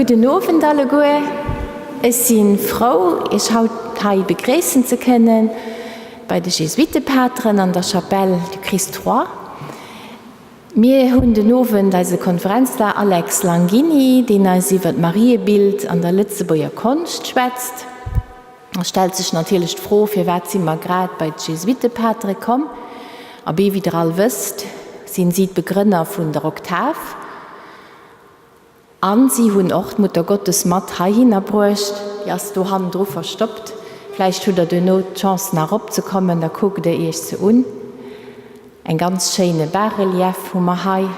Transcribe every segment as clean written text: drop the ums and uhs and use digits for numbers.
Gudden Owend alleguer. Ech si frou, Iech haut hei begréissen ze kënnen bei de Jesuitepateren an der Chapelle du Christ Roi. Mir hunn den Owend eise Konferenzler Alex Langini, deen eis iwwer d'Mariebild an der Lëtzebuerger Konscht schwätzt. Da stellt sech natierlech d'Fro, Firwat si mer grad bei d'Jesuitepatere komm? Abee, wéi der all wësst, sinn si d'Begrënner vun der Oktav. A si hunn och d'Muttergottes mat heihinner bruecht. Déi ass do hannendru verstoppt. Vläicht hutt der duerno d'Chance nach eropzekommen, da kuckt der iech se un. Eng ganz schéine Bas-relief hu mer hei.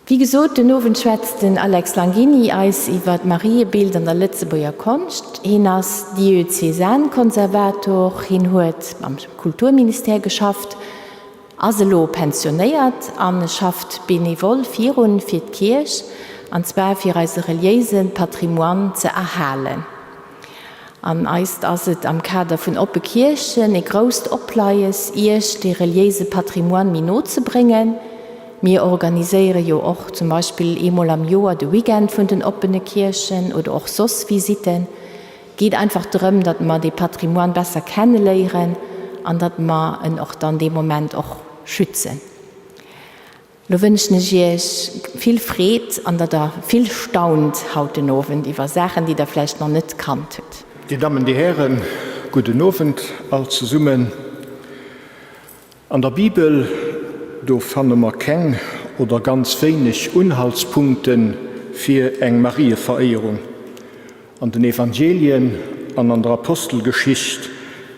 Wéi gesot, den Owend schwätzt den Alex Langini eis iwwer d'Mariebild an der Lëtzebuerger Konscht. Hien ass Diözesankonservator, hien huet am Kulturministère geschafft, ass elo pensionéiert a schafft benevol virun fir d'Kierch, an zwar fir eise reliéise Patrimoine ze erhalen. An eist ass et am Kader vun Oppe Kierchen e grousst Opleies, Iech dee reliéise Patrimoine méi no ze bréngen. Mir organiséiere jo och zum Beispill eemol am Joer de Weekend vun den oppene Kierchen oder och soss Visitten. Geet einfach drëm, datt mer dee Patrimoine besser kenneléieren an datt mer en och dann dee Moment och schützen. Lo wënschen ech iech vill Freed an datt der vill staunt haut den Owend iwwer Saachen, déi der vläicht nach net kannt hutt. Dir Dammen, Dir Hären, gudden Owend all zesummen. An der Bibel, do fanne mer keng oder ganz wéineg Unhaltspunkte fir eng Marieveréierung. An den Evangelien an an der Apostelgeschicht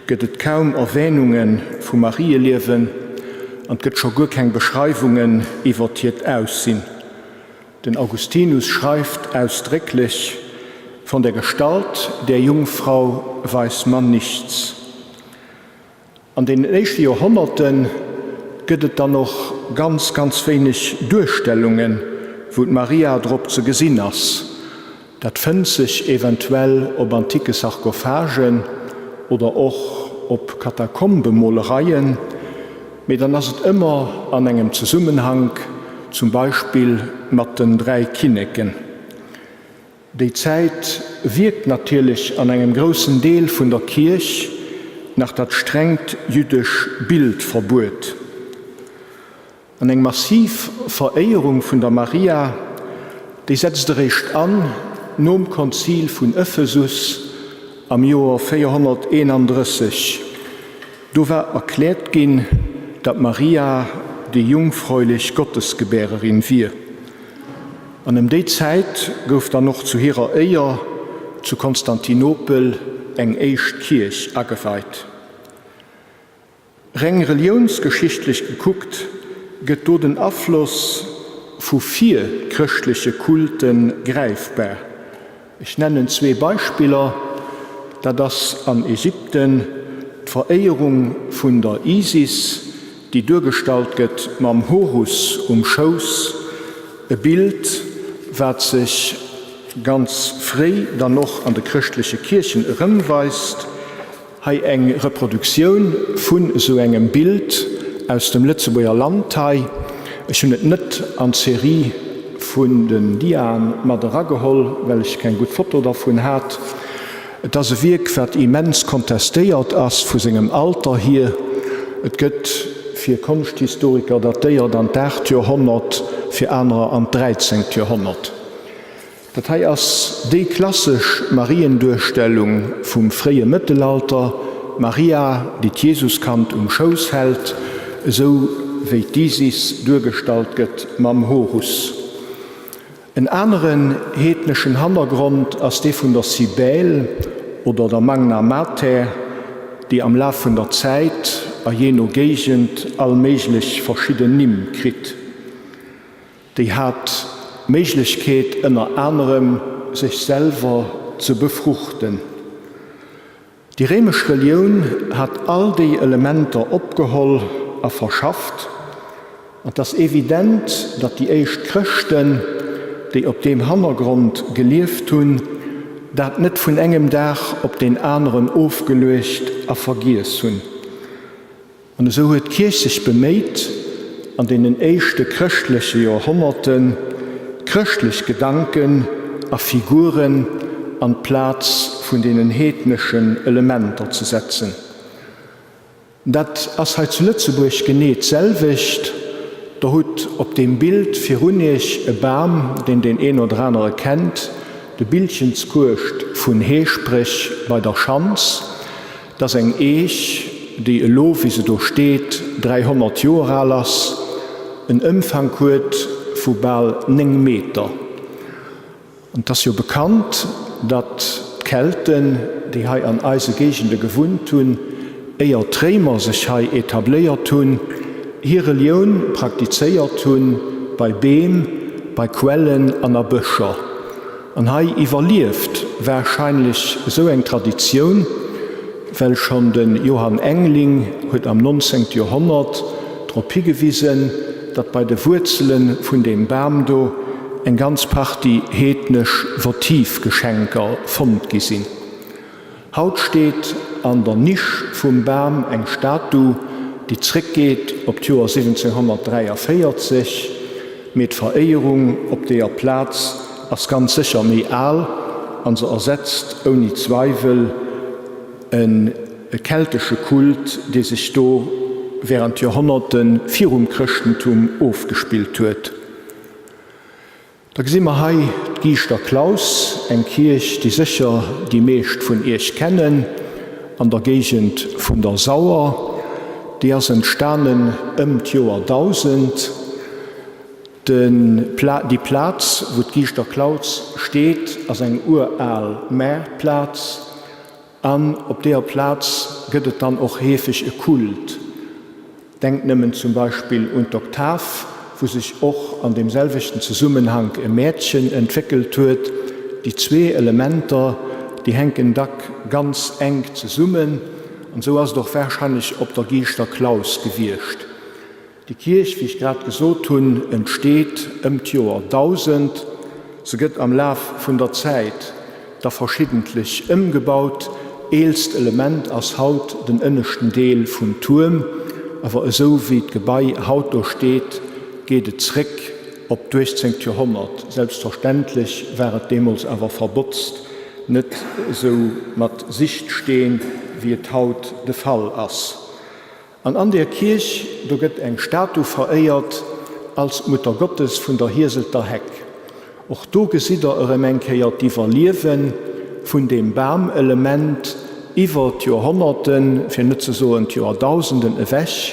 gëtt et kaum Erwähnunge vu Marieliewen an 't gëtt scho guer keng Beschreiwungen iwwert hiert Aussinn. Den Augustinus schreift ausdrécklech, Von der Gestalt der Jungfrau weiß man nichts. An deenen éischte Joerhonnerte gëtt et dann och ganz, ganz wéineg Duerstellungen, wou d'Maria drop ze gesinn ass. Dat fënnt sech eventuell op antike Sarkophagen oder och op Katakombemolereien, mee dann ass et ëmmer an engem Zesummenhank, zum Beispill mat den 3 Kinneken. Déi Zäit wierkt natierlech an engem groussen Deel vun der Kierch nach dat strengt jüddesch Bildverbuet. An eng massiv Veréierung vun der Maria, déi setzt eréischt an nom Konzil vun Ephesus am Joer 431. Do war erkläert ginn, datt Maria déi jungfräulich Gottesgebärerin wier. An ëm déi Zäit gouf dann och zu hirer Éier zu Konstantinopel eng éischt Kierch ageweit. Reng reliounsgeschichtlech gekuckt gëtt do den Afloss vu virchrëschtleche Kulte gräifbar. Ech nennen zwee Beispiller, Dat ass an Ägypten d'Veréierung vun der Isis, déi duergestallt gëtt mam Horus um Schouss, e Bild, wat sech ganz fréi dann och an de chrëschtleche Kierchen erëmweist. Hei eng Reproduktioun vun esou engem Bild aus dem Lëtzebuerger Land hei. Ech hunn et net an d'Serie vun den Diaen mat erageholl, well ech keng gutt Foto dervun hat. Et ass e Wierk, wat immens kontestéiert ass vu sengem Alter hier. Et gëtt fir Konschthistoriker datéiert an d'aacht Joerhonnert, fir anerer an d'dräizéngt Joerhonnert. Dat hei ass déi klassesch Marienduerstellung vum fréie Mëttelalter, d'Maria, déi d'Jesuskand um Schouss hält, esou wéi d'Isis duergestallt gëtt mam Horus. En aneren heedneschen Hannergrond ass dee vun der Cybèle oder der Magna Mater, déi am Laf vun der Zäit a jee no Géigend all méiglech verschidden Nimm kritt. Déi hat d'Méiglechkeet ënner anerem sech selwer ze befruchten. Déi réimesch Relioun hat all déi Elementer opgeholl a verschafft, an 't ass evident, datt déi éischt Chrëschten, déi op deem Hannergrond gelieft hunn, dat net vun engem Dag op deen aneren ofgeluecht a vergiess hunn. An esou huet d'Kierch sech beméit, an deenen éischte chrëschtleche Joerhonnerten. chrëschtlech Gedanken a Figuren an d'Plaz vun deenen heedneschen Elementer ze setzen. Dat ass hei zu Lëtzebuerg genee d'selwecht. Der hutt op deem Bild virun Iech e Bam, deen deen een oder anere kennt, de Bilchenskuescht vun Heeschbreg bei der Schanz. Dat ass eng Eech, déi elo, wéi se do steet, 300 Joer al ass, en Ëmfank huet vu bal 9 Meter. An et ass jo bekannt, datt d'Kelten, déi hei an eise Géigende gewunnt hunn, éier d'Réimer sech hei etabléiert hunn, hir Relioun praktizéiert hunn bei Beem, bei Quellen an a Bëscher. An hei iwwerlieft warscheinlech esou eng Traditioun, well schonn de Johann Engling huet am 19. Joerhonnert drop higewisen, datt bei de Wuerzele vun deem Bam do eng ganz Partie heednesch Votivgeschenker fonnt gi sinn. Haut steet an der Nisch vum Bam eng Statu, déi zréckgeet op d'Joer 1743, mee d'Veréierung op deeër Plaz ass ganz sécher méi al an se ersetzt ouni Zweiwel e keltesche Kult, dee sech do wärend Joerhonnerte virum Chrëschtentum ofgespillt huet. Da gesi mer hei d'Giischter Klaus, eng Kierch, déi sécher déi meescht vun Iech kennen, an der Géigend vun der Sauer. Déi ass entstanen ëm d'Joer 1000. Déi Plaz, wou d'Giischter Klaus steet, ass eng ural Maartplaz. An op deeër Plaz gëtt et dann och heefeg e Kult. Denkt nëmmen zum Beispill un d'Oktav, wou sech och an deem selwechten Zesummenhank e Mäertchen entwéckelt huet. Déi zwee Elementer, déi hänken dack ganz enk zesummen. An esou ass et och warscheinlech op der Giischter Klaus gewiescht. Déi Kierch, wéi ech grad gesot hunn, entsteet ëm d'Joer 1000. Se gëtt am Laf vun der Zäit da verschiddentlech ëmgebaut. Eelst Element ass haut den ënneschten Deel vum Tuerm, awer esou wéi d'Gebai haut do steet, geet et zréck op d'uechtzéngt Joerhonnert. Selbstverständlech war et deemools awer verbotzt, net esou mat Sichtsteen, wéi et haut de Fall ass. An an där Kierch, do gëtt eng Statu veréiert als d'Muttergottes vun der Hieselter Heck. Och do gesitt der erëm eng Kéier d'Iwwerliewe vun deem Bamelement iwwer d'Joerhonnerten, fir net ze soen d'Joerdausenden ewech.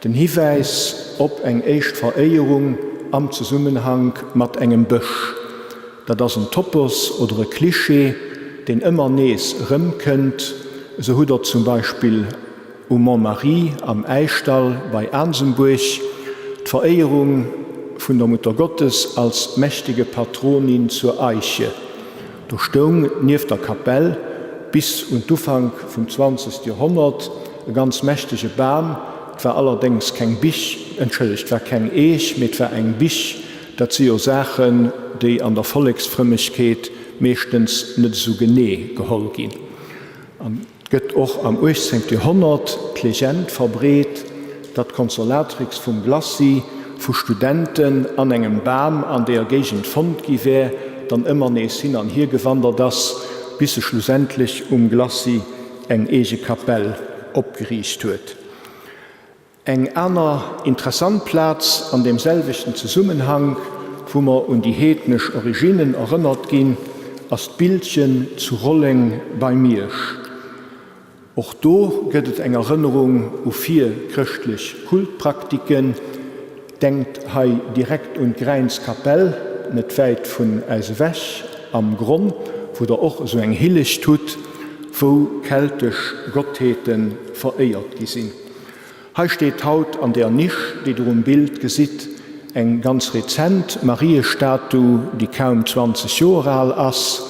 Den Hiwäis op eng éischt Veréierung am Zesummenhank mat engem Bësch. Dat ass en Topos oder e Klischee, deen ëmmer nees erëmkënnt. Esou hutt der zum Beispill um Mont Marie am Äischdall bei Aansembuerg d'Veréierung vun der Muttergottes als mächtege Patronin zur Eiche. Do stoung nieft der Kapell bis un d'Ufank vum 20. Joerhonnert e ganz mächtege Bam. 't war allerdéngs keng Bich, entschëllegt, 't war keng Eech, mee 't war eng Bich. Dat si jo Saachen, déi an der Volleksfrëmmegkeet meeschtens net esou genee geholl ginn. An et gëtt och am 18. Joerhonnert d'Legend verbreet, datt d'Consolatrix vum Glacis vu Studenten an engem Bam an deeër Géigend fonnt gi wär, dann ëmmer nees hin an hier gewandert ass, bis se schlussendlech um Glacis eng eege Kapell opgeriicht huet. Eng aner interessant Plaz an deem selwechten Zesummenhank, wou mer un déi heednesch Originnen erënnert ginn, ass d'Bildchen zu Rolleng bei Miersch. Och do gëtt et eng Erënnerung u virchrëschtlech Kultpraktiken. Denkt hei direkt un d'Gräinskapell, net wäit vun äis ewech am Gronn, wou der och esou eng Hillecht hutt, wou keltesch Gottheete veréiert gi sinn. Hei steet haut an der Nisch, déi der um Bild gesitt, eng ganz rezent Mariestatu, déi kaum 20 Joer al ass,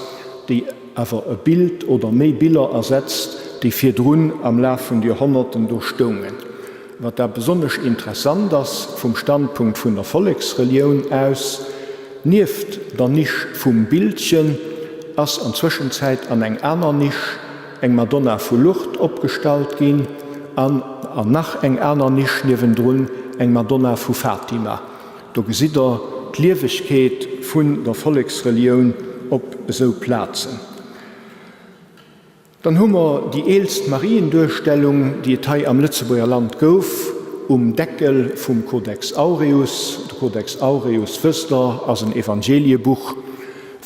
déi awer e Bild oder méi Biller ersetzt, déi virdrun am Laf vun de Joerhonnerten do stoungen. Wat da besonnesch interessant ass vum Standpunkt vun der Volleksrelioun aus, Nieft der Nisch vum Bildchen ass an Zwëschenzäit an eng aner Nisch eng Madonna vu Lourdes opgestallt ginn an an nach eng aner Nisch niewendrun eng Madonna vu Fatima. Do gesitt der. d'Liewegkeet vun der Volleksrelioun op esou Plazen. Dann hu mer déi eelst Marienduerstellung, déi et hei am Lëtzebuerger Land gouf, um Deckel vum Codex Aureus. De Codex Aureus, wësst Der, ass en Evangeliebuch,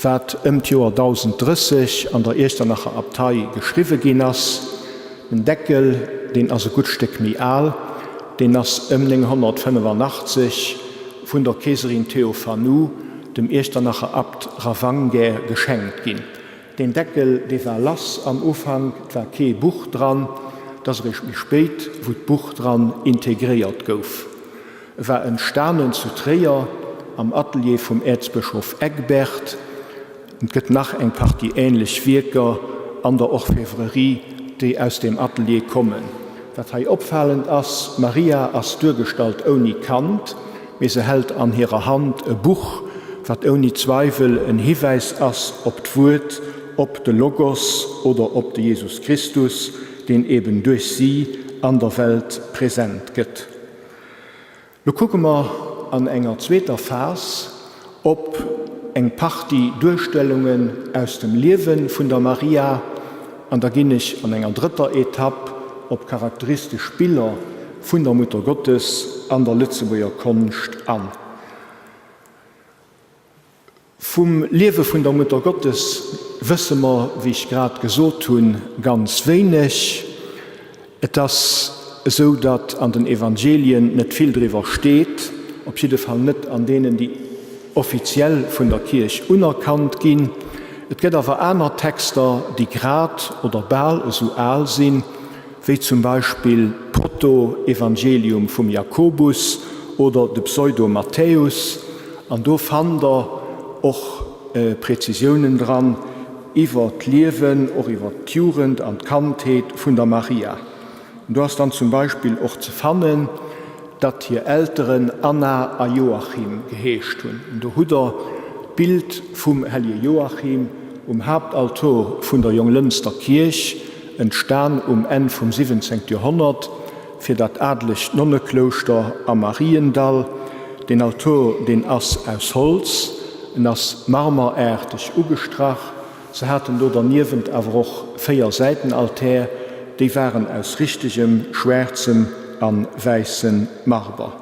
wat ëm d'Joer 1030 an der Iechternacher Abtei geschriwwe ginn ass. Den Deckel, deen ass e gutt Stéck méi al, deen ass ëm 985 vun der Keeserin Theophanu dem Iechternacher Abt Ravangär geschenkt ginn. Deen Deckel, dee war lass am Ufank, 't war kee Buch dran, 't ass eréischt méi spéit, wou d'Buch dran integréiert gouf. E war entstanen zu Tréier am Atelier vum Äerzbëschof Egbert. Et gëtt nach eng Partie änlech Wierker an der Orfèvrerie, déi aus deem Atelier kommen. Wat hei opfalend ass, D'Maria ass duergestallt ouni Kand. Mee se hält an hirer Hand e Buch, wat ouni Zweiwel en Hiwäis ass op d'Wuert, op de Logos oder op de Jesus Christus, deen eben duerch si an der Welt present gëtt. Lo kucke mer an enger zweeter Phas op eng Partie Duerstellungen aus dem Liewe vun der Maria an da ginn ech an enger drëtter Etapp op charakteristesch Biller vun der Muttergottes an der Lëtzebuerger Konscht an. Vum Liewe vun der Muttergottes wësse mer, wéi ech grad gesot hunn, ganz wéineg. Et ass esou, datt an den Evangelien net vill driwwer steet, op jidde Fall net an deenen, déi offiziell vun der Kierch unerkannt ginn. Et gëtt awer aner Texter, déi grad oder bal esou al sinn, wéi zum Beispill d'Proto-Evangelium vum Jakobus oder de Pseudo-Matthäus, an do fannt der och Präzisiounen dran iwwer d'Liewen, och iwwer d'Jugend an d'Kandheet vun der Maria. Do ass dann zum Beispill och ze fannen, datt hir Elteren Anna a Joachim geheescht hunn. Do hutt der d'Bild vum Hellje Joachim um Haaptaltor vun der Jonglënster Kierch, entstan um Enn vum 17. Joerhonnert fir dat adelegt Nonneklouschter am Mariendall. Deen Altor, deen ass aus Holz, en ass marmeraarteg ugestrach. Se haten do derniewent awer och 4 Säitenaltär, déi waren aus richtegem schwaarzem a wäisse Marber.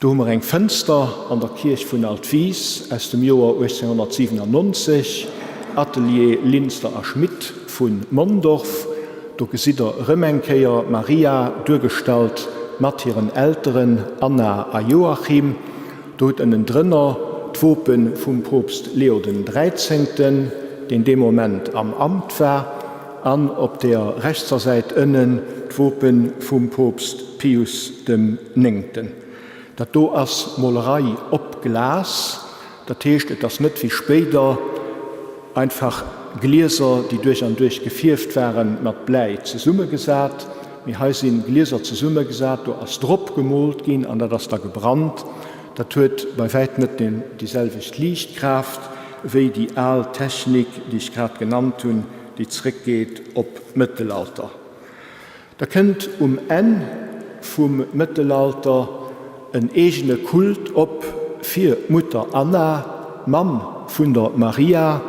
Do hu mer eng Fënster an der Kierch vun Altwis aus dem Joer 1897, Atelier Linster a Schmit vu Mondorf. Do gesitt der erëm eng Kéier d'Maria duergestallt mat hiren Elteren Anna a Joachim. Do hutt ënnendrënner d'Wope vum Poopst Leo den Dräizéngten, deen dee Moment am Amt war, an op der rechtser Säit ënnen d'Wope vum Poopst Pius dem Néngten. Dat do ass Molerei op Glas, dat heescht et ass net wéi spéider einfach Glieser, déi duerch an duerch gefierft waren, mat Bläi zesummegesat, mee hei si Glieser zesummegesat, do ass drop gemoolt ginn an dat ass da gebrannt. Dat huet bei wäit net déi selwecht Liichtkraaft wéi déi al Technik, déi ech grad genannt hunn, déi zréckgeet op d'Mëttelalter. Da kënnt um Enn vum Mëttelalter en eegene Kult op fir d'Mutter Anna, d'Mamm vun der Maria,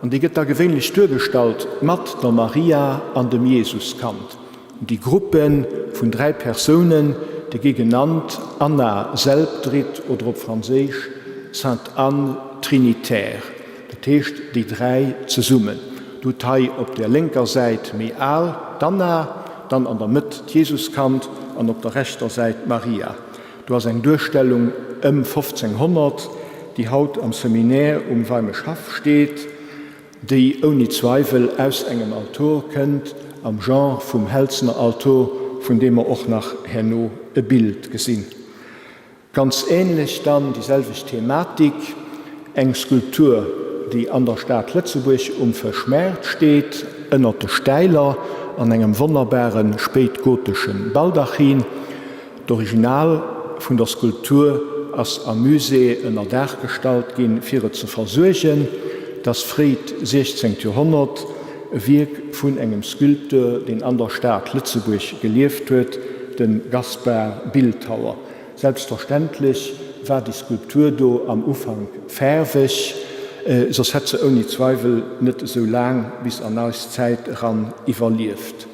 an déi gëtt da gewéinlech duergestallt mat der Maria an dem Jesuskand. Déi Gruppe vun 3 Persounen, déi gi genannt Anna Selbdritt oder op Franséisch Sainte Anne Trinitaire. Dat heescht déi 3 zesummen. Du hutt hei op der lénker Säit méi al d'Anna, dann an der Mëtt d'Jesuskand an op der rechter Säit d'Maria. Do ass eng Duerstellung ëm 1500, déi haut am Seminaire um Weimeschhaff steet, déi ouni Zweiwel aus engem Altor kënnt, am Genre vum Helzener Altor, vun deem mer och nach herno e Bild gesinn. Ganz ähnlech dann déi selwecht Thematik, eng Skulptur, déi an der Stad Lëtzebuerg um Fëschmaart steet, ënnert de Stäiler, an engem wonnerbare spéitgotesche Baldachin. D'Original vun der Skulptur ass am Musée ënner Daach gestallt ginn, fir et ze versuergen. Et ass fréit 16. Joerhonnert. E Wierk vun engem Sculpteur, deen an der Stad Lëtzebuerg gelieft huet, de Gaspard Bildhauer. Selbstverständlech war déi Skulptur do am Ufank faarweg, soss hätt se ouni Zweiwel net esou laang bis an eis Zäit eran iwwerlieft.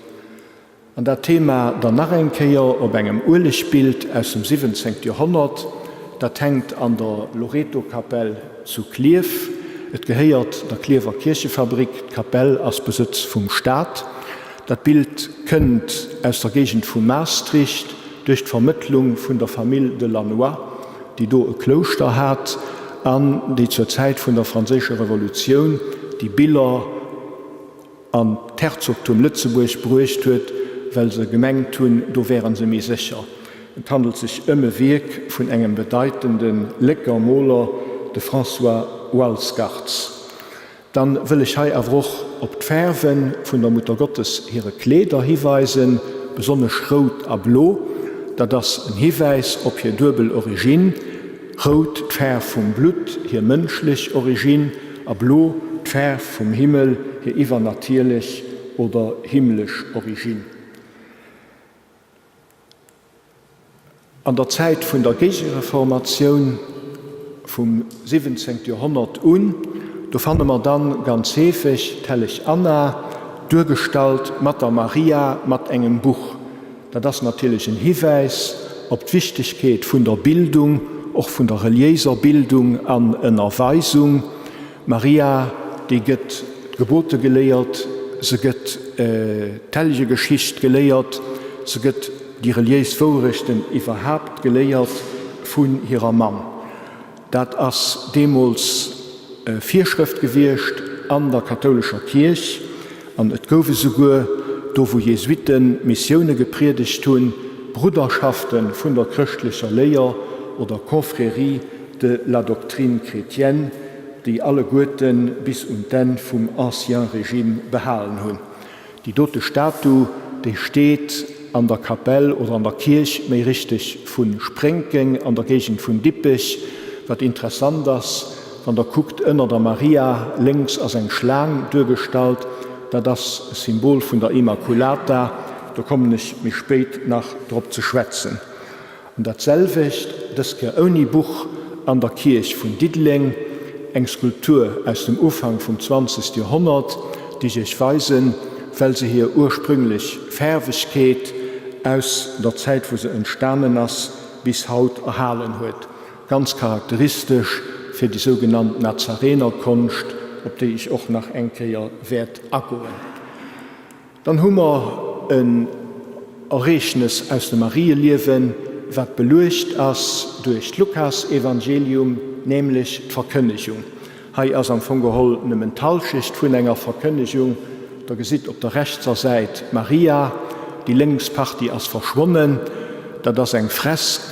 An dat Thema dann nach eng Kéier op engem Uelegbild aus dem 17. Joerhonnert. Dat hänkt an der Loreto-Kapell zu Klierf. Et gehéiert der Klierfer Kierchefabrik. D'Kapell ass Besëtz vum Staat. Dat Bild kënnt aus der Géigend vu Maastricht duerch d'Vermëttlung vun der Famill de Lannoy, déi do e Klouschter hat an déi zur Zäit vun der Franséischer Revolutioun déi Biller an d'Herzogtum Lëtzebuerg bruecht huet, well se gemengt hunn, do wäre se méi sécher. Et handelt sech ëm e Wierk vun engem bedeitende Lécker Moler, de François Walsgartz. Dann wëll ech hei awer och op d'Faarwe vun der Muttergottes hire Kleeder hiweisen, besonnesch rout a blo. Dat ass en Hiwäis op hir duebel Origine, rout d'Faarf vum Blutt, hir mënschlech Origine, a blo d'Faarf vum Himmel, hir iwwernatierlech oder himmlesch Origine. An der Zäit vun der Géigereformatioun vum 17. Joerhonnert un, do fanne mer dann ganz heefeg d'helleg Anna duergestallt mat der Maria mat engem Buch. Dat ass natierlech en Hiwäis op d'Wichtegkeet vun der Bildung, och vun der reliéiser Bildung an Ënnerweisung. D'Maria, déi gëtt d'Gebote geléiert, se gëtt d'Hellegegeschicht geléiert, se gëtt déi reliéis Wourechten iwwerhaapt geléiert vun hirer Mamm. Dat ass deemools Virschrëft gewiescht an der kathoulescher Kierch an et gouf esouguer, do wou Jesuite Missioune gepriedegt hunn, Brudderschafte vun der chrëschtlecher Léier oder Confréries de la doctrine chrétienne, déi alleguerte bis un d'Enn vum Ancien Régime behalen hunn. Déi dote Statu, déi steet an der Kapell, oder an der Kierch méi richteg, vu Sprénkeng an der Géigend vun Dippech. Wat interessant ass, wann der kuckt, ënner der Maria lénks ass eng Schlaang duergestallt, dat ass e Symbol vun der Immaculata, do kommen ech méi spéit nach drop ze schwätzen. An dat selwecht, dës Kéier ouni Buch, an der Kierch vun Diddeleng, eng Skulptur aus dem Ufank vum 20. Joerhonnert, déi ech Iech weisen, well se hir ursprünglech Faarwegkeet aus der Zäit, wou se entstanen ass, bis haut erhalen huet. Ganz charakteristesch fir déi sougenannt Nazarenerkonscht, op déi ech och nach eng Kéier wäert agoen. Dann hu mer en Ereegnes aus dem Marieliewen, wat beluecht ass duerch d'Lukasevangelium, nämlech d'Verkënnegung. Hei ass am Fong geholl nëmmen d'Halschecht vun enger Verkënnegung. Der gesitt op der rechtser Säit d'Maria, déi lénks Partie ass verschwonnen. Dat ass eng Fresk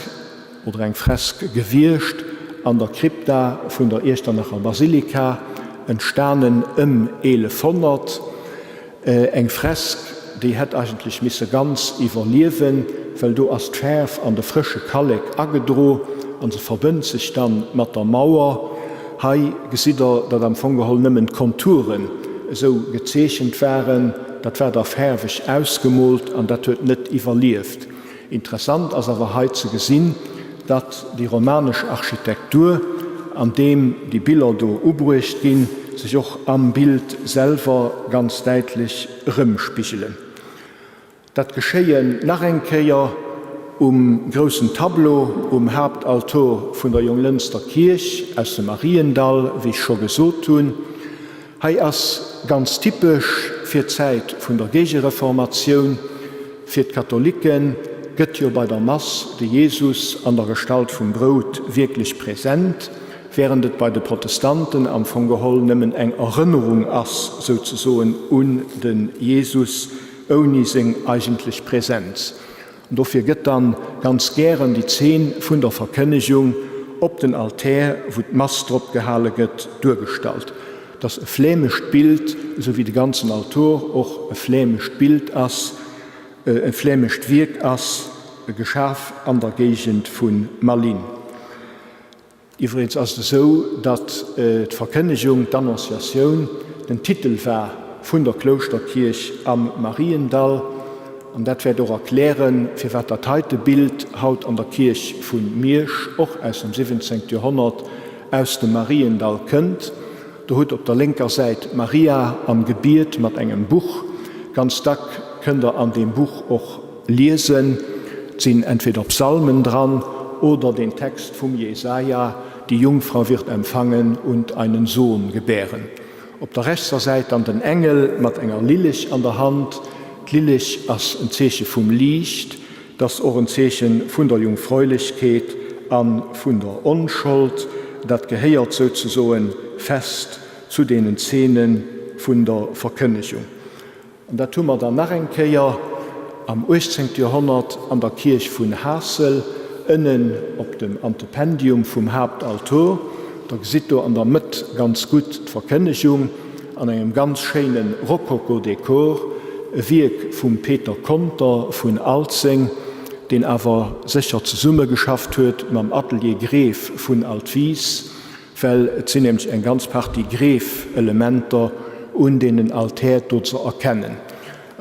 oder eng Fresk gewiescht an der Krypta vun der Iechternacher Basilika, entstanen ëm 1100. Eng Fresk, déi hätt eigentlech misse ganz iwwerliewen, well do ass d'Faarf an de frësche Kallek agedro an se verbënnt sech dann mat der Mauer. Hei gesitt der, datt am Fong geholl nëmmen d'Konturen esou gezeechent waren. Dat war da faarweg ausgemoolt an dat huet net iwwerlieft. Interessant ass awer hei ze gesinn, datt déi romanesch Architektur, an deem déi Biller do ubruecht ginn, sech och am Bild selwer ganz däitlech erëmspigelen. Dat Geschéien nach eng Kéier um groussen Tableau um Haaptaltor vun der Jonglënster Kierch aus dem Mariendall, wéi ech scho gesot hunn. Hei ass ganz typesch fir d'Zäit vun der Géigereformatioun, Fir d'Katholikke gëtt jo bei der Mass de Jesus an der Gestalt vum Brout wierklech present, wärend et bei de Protestanten am Fong geholl nëmmen eng Erënnerung ass, souzesoen, un de Jesus ouni seng eigentlech Präsenz. An dofir gëtt dann ganz gären déi Zeen vun der Verkënnegung op den Altär, wou d'Mass drop gehale gëtt, duergestallt. Et ass e flämescht Bild, esou wéi de ganzen Altor och e flämescht Bild ass, e flämescht Wierk ass, geschaf an der Géigend vu Malines. Iwwregens ass et esou, datt d'Verkënnegung, d'Annonciatioun, den Titel war. vun der Klouschterkierch am Mariendall. An dat wäert och erklären, firwat dat heite Bild haut an der Kierch vu Miersch, och aus dem 17. Joerhonnert, aus dem Mariendall kënnt. Do hutt op der lénker Säit d'Maria am Gebiet mat engem Buch. Ganz dack kënnt der an deem Buch och liesen, et sinn entweder Psalmen dran oder den Text vum Jesaja, Die Jungfrau wird empfangen und einen Sohn gebären. Op der rechtser Säit dann den Engel mat enger Lilleg an der Hand. D'Lilleg ass en Zeeche vum Liicht, 't ass och en Zeeche vun der Jungfräulechkeet a vun der Onschold. Dat gehéiert souzesoen fest zu deenen Zeene vun der Verkënnegung. An dat hu mer dann nach eng Kéier am 18. Joerhonnert an der Kierch vun Haassel, ënnen op dem Antependium vum Haaptaltor. Der gesitt do an der Mëtt ganz gutt d'Verkënnegung an engem ganz schéine Rokoko-Dekor, e Wierk vum Peter Conter vun Alzeng, deen awer sécher zesummegeschafft huet mam Atelier Greeff vun Altwis. Well et sinn nämlech eng ganz Partie Greef-Elementer un deenen Altär do ze erkennen.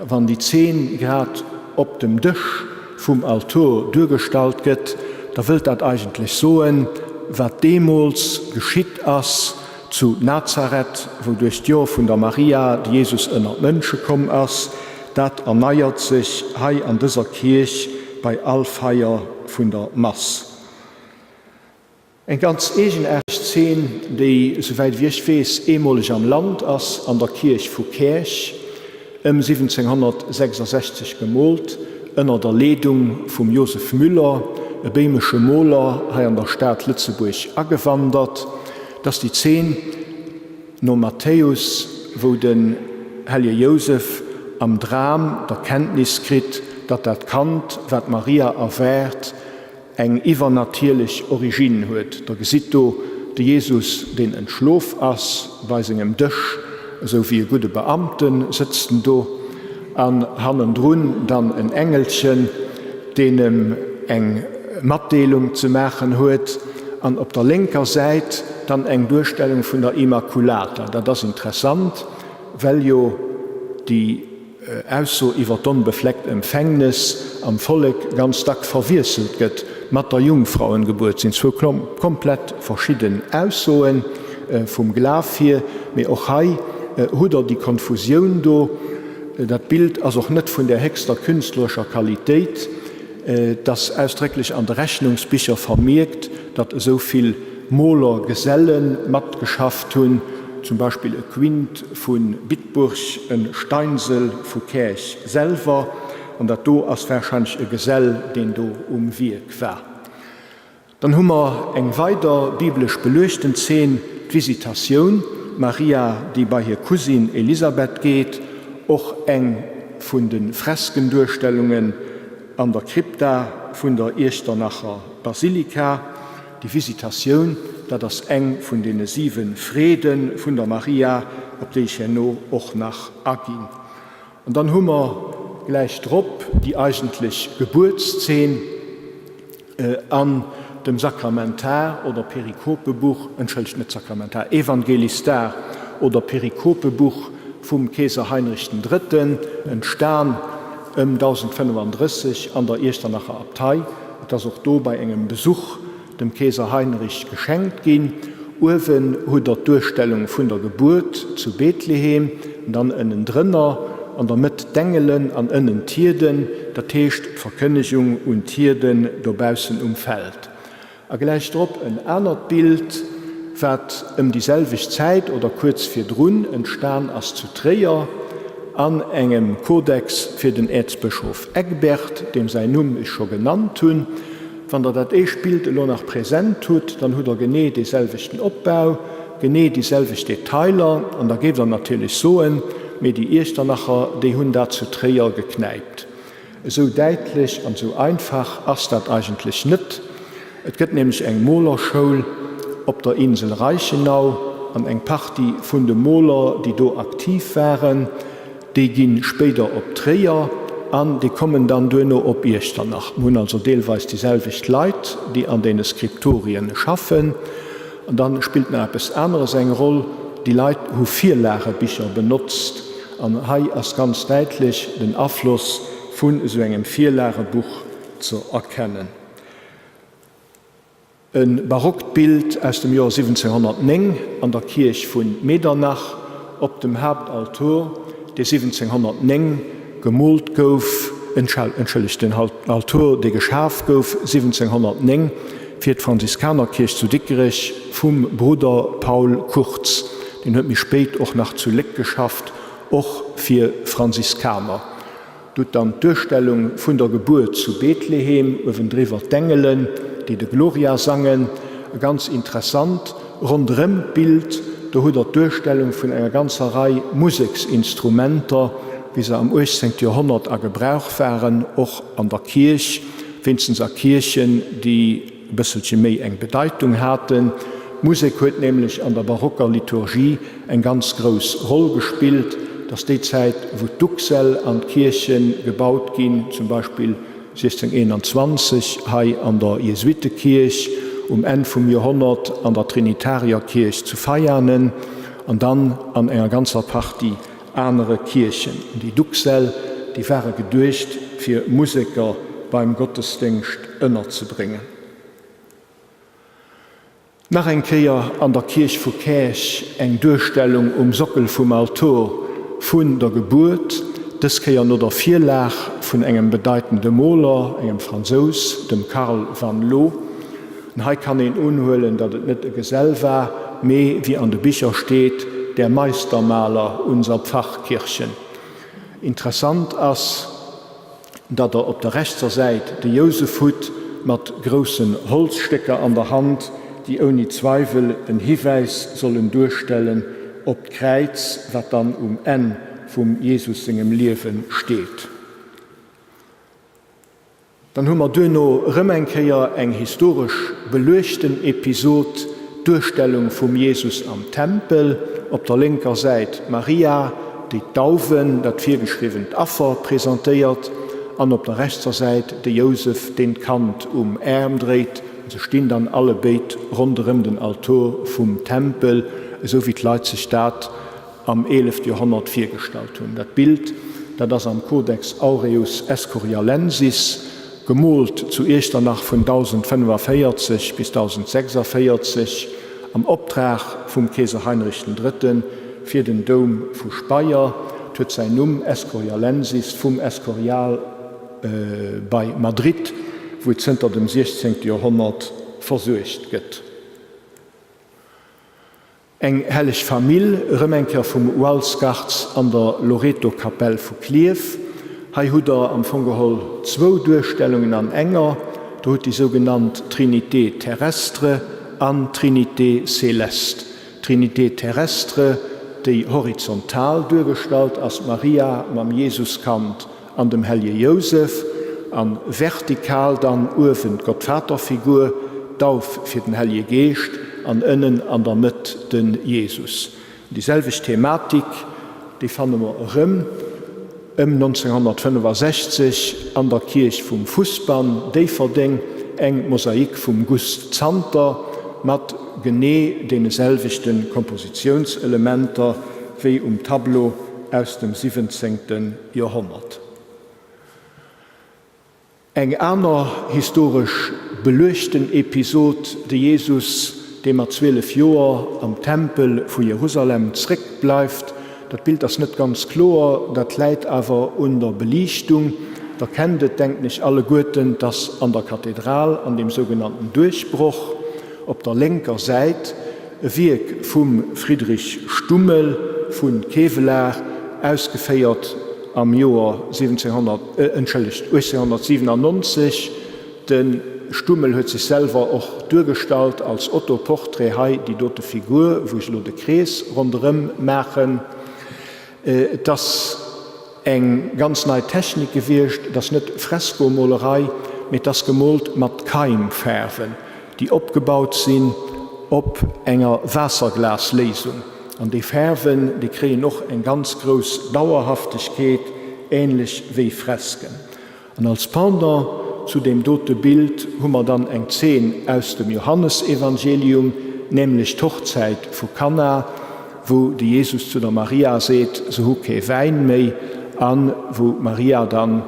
Wann déi Zeen grad op dem Dësch vum Altor duergestallt gëtt, da wëllt dat eigentlech soen, wat deemools geschitt ass zu Nazareth, wou duerch d'Jo vun der Maria de Jesus ënner d'Mënsche komm ass, dat erneiert sech hei an dëser Kierch bei all Feier vun der Mass. Eng ganz eegenaarteg Zeen, déi, souwäit wéi ech weess, eemoleg am Land ass, an der Kierch vu Käerch, ëm 1766 gemoolt, ënner der Leedung vum Joseph Müller, e béimesche Moler, hei an der Stad Lëtzebuerg agewandert. Et ass déi Zeen nom Matthäus, wou den hellje Jousef am Dram d'Erkenntnis kritt, datt dat Kand, wat d'Maria erwaart, eng iwwernatierlech Origine huet. Der gesitt do de Jesus, deen entschlof ass bei sengem Dësch, esou wéi e gudde Beamten sëtzt en do, an hannendrun dann en Engelchen, deen em eng Matdeelung ze maachen huet, an op der lénker Säit dann eng Duerstellung vun der Immaculata. Dat ass interessant, well jo déi Ausso iwwer d'onbefleckt Empfängnes am Vollek ganz dack verwiesselt gëtt mat der Jungfrauengebuert, sinn zwou komplett verschidden Aussoen vum Glaf hier, mee och hei hutt der déi Konfusioun do. Dat Bild ass och net vun där héchster künstlerescher Qualitéit. Et ass ausdrécklech an de Rechnungsbicher vermierkt, datt esou vill Molergeselle matgeschafft hunn, zum Beispill e Quint vu Bitburg, e Steinsel vu Käerch selwer, an dat do ass warscheinlech e Gesell, deen do um Wierk war. Dann hu mer eng weider biblesch beluechten Zeen, d'Visitatioun, d'Maria, déi bei hir Cousine Elisabeth geet, och eng vun de Freskenduerstellungen an der Krypta vun der Iechternacher Basilika. Déi Visitatioun, dat ass eng vun deene siwe Freede vun der Maria, op déi ech herno och nach aginn. An dann hu mer gläich drop déi eigentlech Gebuertszeen an dem Sakramentar oder Perikopebuch, entschëllegt, net Sakramentar, Evangelistar oder Perikopebuch vum Keeser Heinrich den Drëtten, entstan ëm 1035 an der Iechternacher Abtei. Et ass och do bei engem Besuch dem Keeser Heinrich geschenkt ginn. Uewen hutt der d'Duerstellung vun der Gebuert zu Bethlehem, dann ënnendrënner an der Mëtt d'Engelen an ënnen d'Hierden, dat heescht d'Verkënnegung un d'Hierden dobaussen um Feld. A gläich drop en anert Bild, wat ëm déi selwecht Zäit oder kuerz virdrun entstan ass zu Tréier an engem Kodex fir den Äerzbëschof Egbert, deem säin Numm ech scho genannt hunn. Wann Der dat éischt Bild elo nach present hutt, dann hutt Der genee dee selwechten Opbau, genee déi selwecht Detailer. An da géift Der natierlech soen, Mee déi Iechternacher, déi hunn dat zu Tréier geknäipt. Esou däitlech an esou einfach ass dat eigentlech net. Et gëtt nämlech eng Molerschoul op der Insel Reichenau an eng Partie vun de Moler, déi do aktiv waren, Déi gi spéider op Tréier an déi kommen dann duerno op Iechternach. Mir hunn also deelweis déi selwecht Leit, déi an deene Skriptorien schaffen. An da spillt nach eppes aneres eng Roll, Déi Leit hu Virlagebicher benotzt. An hei ass ganz däitlech den Afloss vun esou engem Virlagebuch ze erkennen. E barockt Bild aus dem Joer 1709 an der Kierch vu Medernach op dem Haaptaltor, dee 1709 gemoolt gouf, entschëllegt, den Altor, dee geschaf gouf 1709 fir d'Franziskanerkierch zu Dikrech vum Brudder Paul Kurtz. Deen huet méi spéit och nach zu Léck geschafft, och fir Franziskaner. D'hutt dann d'Duerstellung vun der Gebuert zu Bethlehem, uewendriwwer d'Engelen, déi de Gloria sangen. Ganz interessant, ronderëm d'Bild, do hutt der d'Duerstellung vun enger ganzer Rei Museksinstrumenter, wéi se am 18. Joerhonnert a Gebrauch waren, och an der Kierch, wéinstens a Kierchen, déi e bësselche méi eng Bedeitung haten. D'Musek huet nämlech an der barocker Liturgie eng ganz grouss Roll gespillt. Et ass déi Zäit, wou d'Duxäll an d'Kierche gebaut ginn, zum Beispill 1621 hei an der Jesuittekierch, um Enn vum Joerhonnert an der Trinitarierkierch zu Veianen an dann an enger ganzer Partie anere Kierchen. Déi Duxäll, déi ware geduecht, fir Museker beim Gottesdéngscht ënnerzebréngen. Nach eng Kéier an der Kierch vu Käerch eng Duerstellung um Sockel vum Altor vun der Gebuert, dës Kéier no der Virlag vun engem bedeitende Moler, engem Fransous, dem Carl van Loo. An hei kann een unhuelen, datt et net e Gesell war, mee, wéi an de Bicher steet, der Meistermaler unser Pfarrkirchen. Interessant ass, datt der op der rechtser Säit de Jousef hutt mat groussen Holzstécker an der Hand, déi ouni Zweiwel en Hiwäis sollen duerstellen op d'Kräiz, wat dann um Enn vum Jesus sengem Liewe steet. Dann hu mer duerno erëm eng Kéier eng historesch beluechten Episod, d'Duerstellung vum Jesus am Tempel, op der lénker Säit d'Maria, déi d'Dauwen, dat virgeschriwwent Affer, presentéiert, an op der rechtser Säit de Jousef, deen d'Kand um Aarm dréit. Se stinn dann allebéid ronderëm den Altor vum Tempel, esou wéi d'Leit sech dat am 11. Joerhonnert virgestallt hunn. Dat Bild, dat ass am Codex Aureus Escurialensis, gemoolt zu Iechternach vun 1045 bis 1046 am Optrag vum Keeser Heinrich den Drëtten fir den Doum vu Speyer. Et huet säin Numm, Escurialensis, vum Escorial bei Madrid, wou et zënter dem 16. Joerhonnert versuergt gëtt. Eng helleg Famill, erëm eng Kéier vum Walsgartz an der Loreto-Kapell vu Klierf. Hei hutt der am Fong geholl zwou Duerstellungen an enger. Der hutt déi sougenannt Trinité terrestre an Trinité céleste. D'Trinité terrestre, déi horizontal duergestallt ass, d'Maria mam Jesuskand an dem Hellje Jousef, an vertikal dann uewen d'Gottvaterfigur, d'Dauf fir den Hellje Geescht an ënnen an der Mëtt de Jesus. Déi selwecht Thematik, déi fanne mer erëm ëm 1965 an der Kierch vum Fussbann, Déifferdeng, eng Mosaik vum Gust Zanter mat genee deene selwechte Kompositiounselementer wéi um Tableau aus dem 17. Joerhonnert. Eng aner historesch beluechten Episod, de Jesus, dee mat 12 Joer am Tempel vu Jerusalem zréckbleift. Dat Bild ass net ganz kloer, dat läit awer un der Beliichtung. Der kennt et, denken ech, alleguerten, dass an der Kathedral, an deem sougenannten Duerchbroch op der lénker Säit, E Wierk vum Friedrich Stummel vu Kevelaer, ausgeféiert am Joer 1700, entschëllegt, 1897. De Stummel huet sech selwer och duergestallt als Autoportrait, hei déi dote Figur, wou ech elo de Krees ronderëm maachen. Et ass eng ganz nei Technik gewiescht, et ass net Freskomolerei, mee et ass gemoolt mat Keimfaarwen, déi opgebaut sinn op enger Waasserglasléisung. An déi Faarwen, déi kréien och eng ganz grouss Dauerhaftegkeet, änlech wéi Fresken. An als Pendant zu deem dote Bild hu mer dann eng Zeen aus dem Johannesevangelium, nämlech d'Hochzäit vu Kana. Wou de Jesus zu der Maria seet, se hu kee Wäin méi, a wou d'Maria dann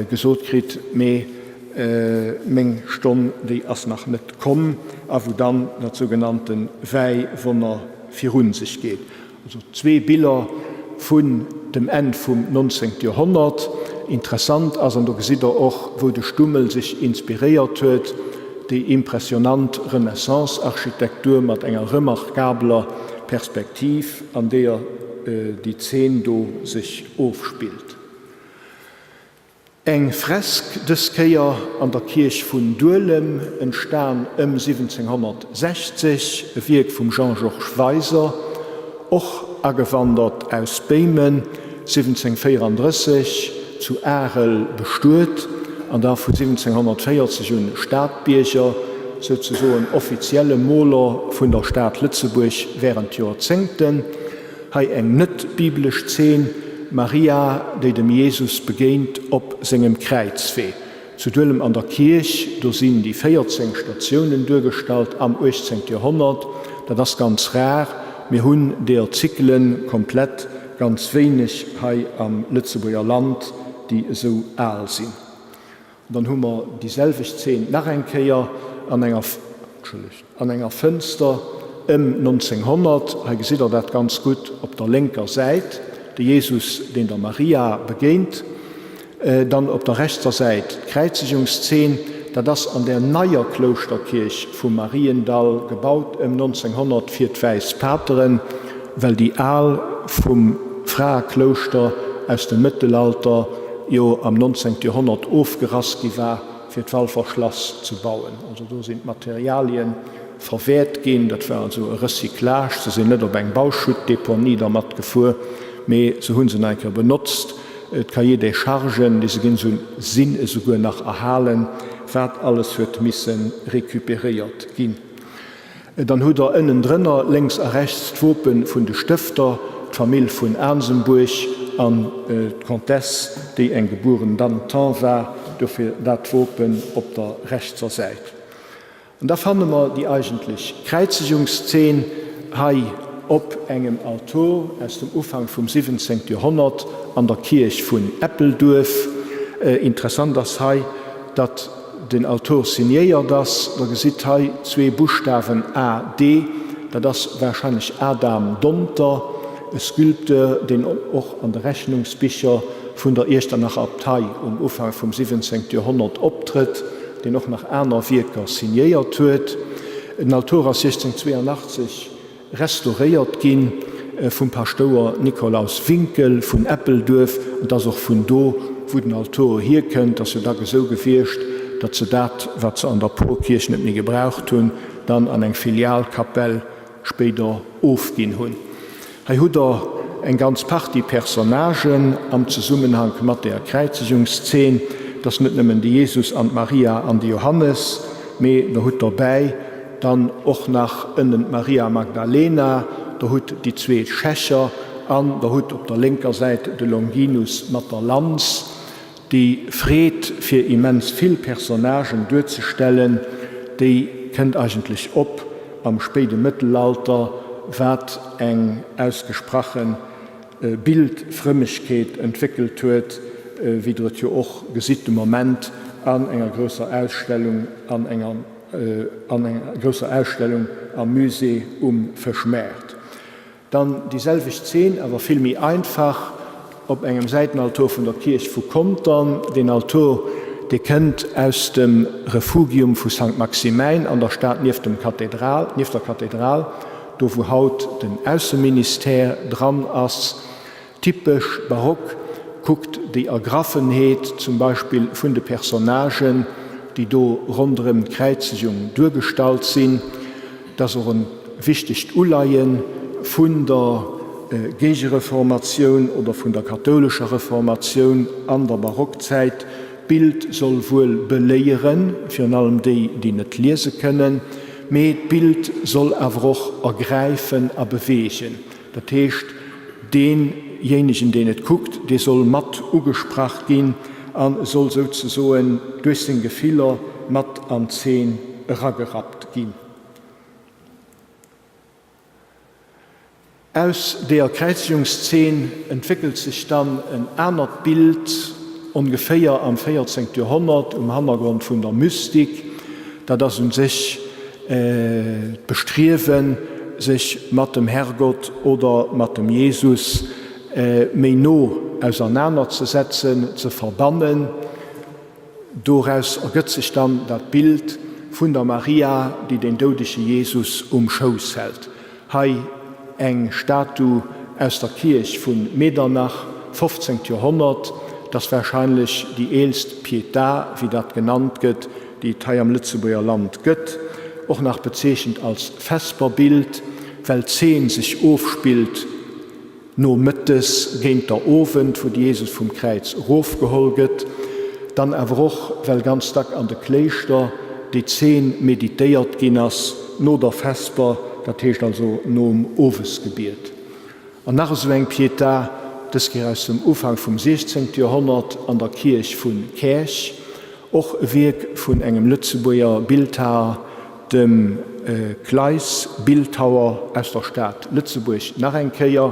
gesot kritt, mee meng Stonn, déi ass nach net komm, a wou dann dat sougenannte Wäiwonner virun sech geet. Also zwee Biller vun dem Enn vum 19. Joerhonnert. Interessant ass, an do gesitt Der och, wou de Stummel sech inspiréiert huet, déi impressionant Renaissance-Architektur mat enger remarkabeler Perspektiv, an deeër déi Zeen do sech ofspillt. Eng Fresk, dës Kéier an der Kierch vun Duelem, entstan ëm 1760, e Wierk vum Jean-Georges Weiser, och agewandert aus Béimen, 1734 zu Arel bestuet an da vu 1740 un Stadbierger, souzesoen offizielle Moler vun der Stad Lëtzebuerg wärend Joerzéngten. Hei eng net-bibelesch Zeen, Maria, déi dem Jesus begéint op sengem Kräizwee. Zu Duelem an der Kierch, do sinn déi 14 Statiounen duergestallt am 18. Joerhonnert. Dat ass ganz rar, mir hunn deeër Zykelen komplett ganz wéineg hei am Lëtzebuerger Land, déi esou al sinn. An dann hu mer déi selwecht Zeen nach eng Kéier an enger, entschëllegt, an enger Fënster ëm 1900. Hei gesitt Der dat ganz gutt op der lénker Säit, de Jesus, deen der Maria begéint. Dann op der rechtser Säit d'Kräizegungszeen. Dat ass an där neier Klouschterkierch vum Mariendall, gebaut ëm 1900 fir d'Wäiss Pateren, well déi al vum Fraeklouschter aus dem Mëttelalter jo am 19. Joerhonnert ofgerass gi war, fir d'Walfer Schlass ze bauen. Also do sinn d'Materialien verwäert ginn. Dat war also e Recyclage. Se sinn net op eng Bauschuttdeponie dermat gefuer, mee se hu se nach eng Kéier benotzt. D'Cahiers des charges, déi se ginn hunn, sinn esouguer nach erhalen, wat alles huet misse recuperéiert ginn. Dann hutt Der ënnendrënner lénks a rechts d'Wope vun de Stëfter, d'Famill vun Aansembuerg an d'Comtesse, déi eng gebueren Danton war, dofir dat Wopen op der rechtser Säit. An da fanne mer déi eigentlech Kräizegungszeen hei op engem Altor aus dem Ufank vum 17. Joerhonnert an der Kierch vun Eppelduerf. Interessant ass hei, datt den Altor signéiert ass. Der gesitt hei zwee Buschtawen AD, dat ass warscheinlech Adam Donter, e Sculpteur, deen och an de Rechnungsbicher vun der Iechternacher Abtei um Ufank vum 17. Joerhonnert optrëtt, deen och nach aner Wierker signéiert huet. Den Altor ass 1682 Restauréiert gi vum Paschtouer Nikolaus Winkel vun Eppelduerf. Et ass och vun do, wou den Altor hierkënnt. Et ass jo dack esou gewiescht, datt se dat, wat se an der Porkierch net méi gebraucht hunn, dann an eng Filialkapell spéider ofginn hunn. Hei hutt Der eng ganz Partie Personnagen am Zesummenhank mat der Kräizegungszeen. Et ass net nëmmen de Jesus an d'Maria an de Johannes, mee Der hutt dobäi Dann och nach ënnen d'Maria Magdalena, der hutt déi zwee Schächer an der hutt op der lénker Säit de Longinus mat der Lanz. Déi Freed fir immens vill Personnagen duerzestellen, déi kënnt eigentlech op am spéide Mëttelalter, wat eng ausgesprache Bildfrëmmegkeet entwéckelt huet, wéi der et jo och gesitt de Moment an enger grousser Ausstellung an enger an enger grousser Ausstellung am Musée um Fëschmaart. Dann déi selwecht Zeen, awer vill méi einfach, op engem Säitenaltor vun der Kierch vu Contern. Deen Altor, dee kënnt aus dem Refugium vu Sankt Maximäin an der Stad nieft dem Kathedral, nieft der Kathedral, do wou haut den Ausseministère dran ass. Typesch barock, kuckt déi Ergraffenheet zum Beispill vun de Personnagen, déi do ronderëm d'Kräizegung duergestallt sinn. Et ass och e wichtegt Uleie vun der Géigereformatioun oder vun der kathoulescher Reformatioun an der Barockzäit. D'Bild soll wuel beléieren, virun allem déi, déi net liese kënnen, mee d'Bild soll awer och ergräifen a beweegen. Dat heescht, deenjéinegen, deen et kuckt, dee soll mat ugesprach ginn a soll souzesoen duerch seng Gefiller mat an d'Zeen eragerappt ginn. Aus deeër Kräizegungszeen entwéckelt sech dann en anert Bild, ongeféier am 14. Joerhonnert, um Hannergrond vun der Mystik. Dat ass un sech d'Bestriewen, sech mat dem Herrgott oder mat dem Jesus méi no ausernanerzesetzen, ze verbannen. Doraus ergëtt sech dann dat Bild vun der Maria, déi den doudege Jesus um Schouss hält. Hei eng Statu aus der Kierch vu Medernach, 15. Joerhonnert. Dat ass warscheinlech déi eelst Pietà, wéi dat genannt gëtt, déi et hei am Lëtzebuerger Land gëtt. Och nach bezeechent als Vesperbild, well d'Zeen sech ofspillt Nomëttes géint der Owend, wou de Jesus vum Kräiz erofgeholl gëtt, dann awer och, well ganz dack an de Kléischter déi Zeen meditéiert ginn ass, no der Vesper, dat heescht also nom Owesgebiet. An nach esou eng Pietà, dës Kéier aus dem Ufank vum 16. Joerhonnert an der Kierch vu Käerch, Och e Wierk vun engem Lëtzebuerger Bildhaer, dem Kleis, Bildhauer aus der Stad Lëtzebuerg. Nach eng Kéier,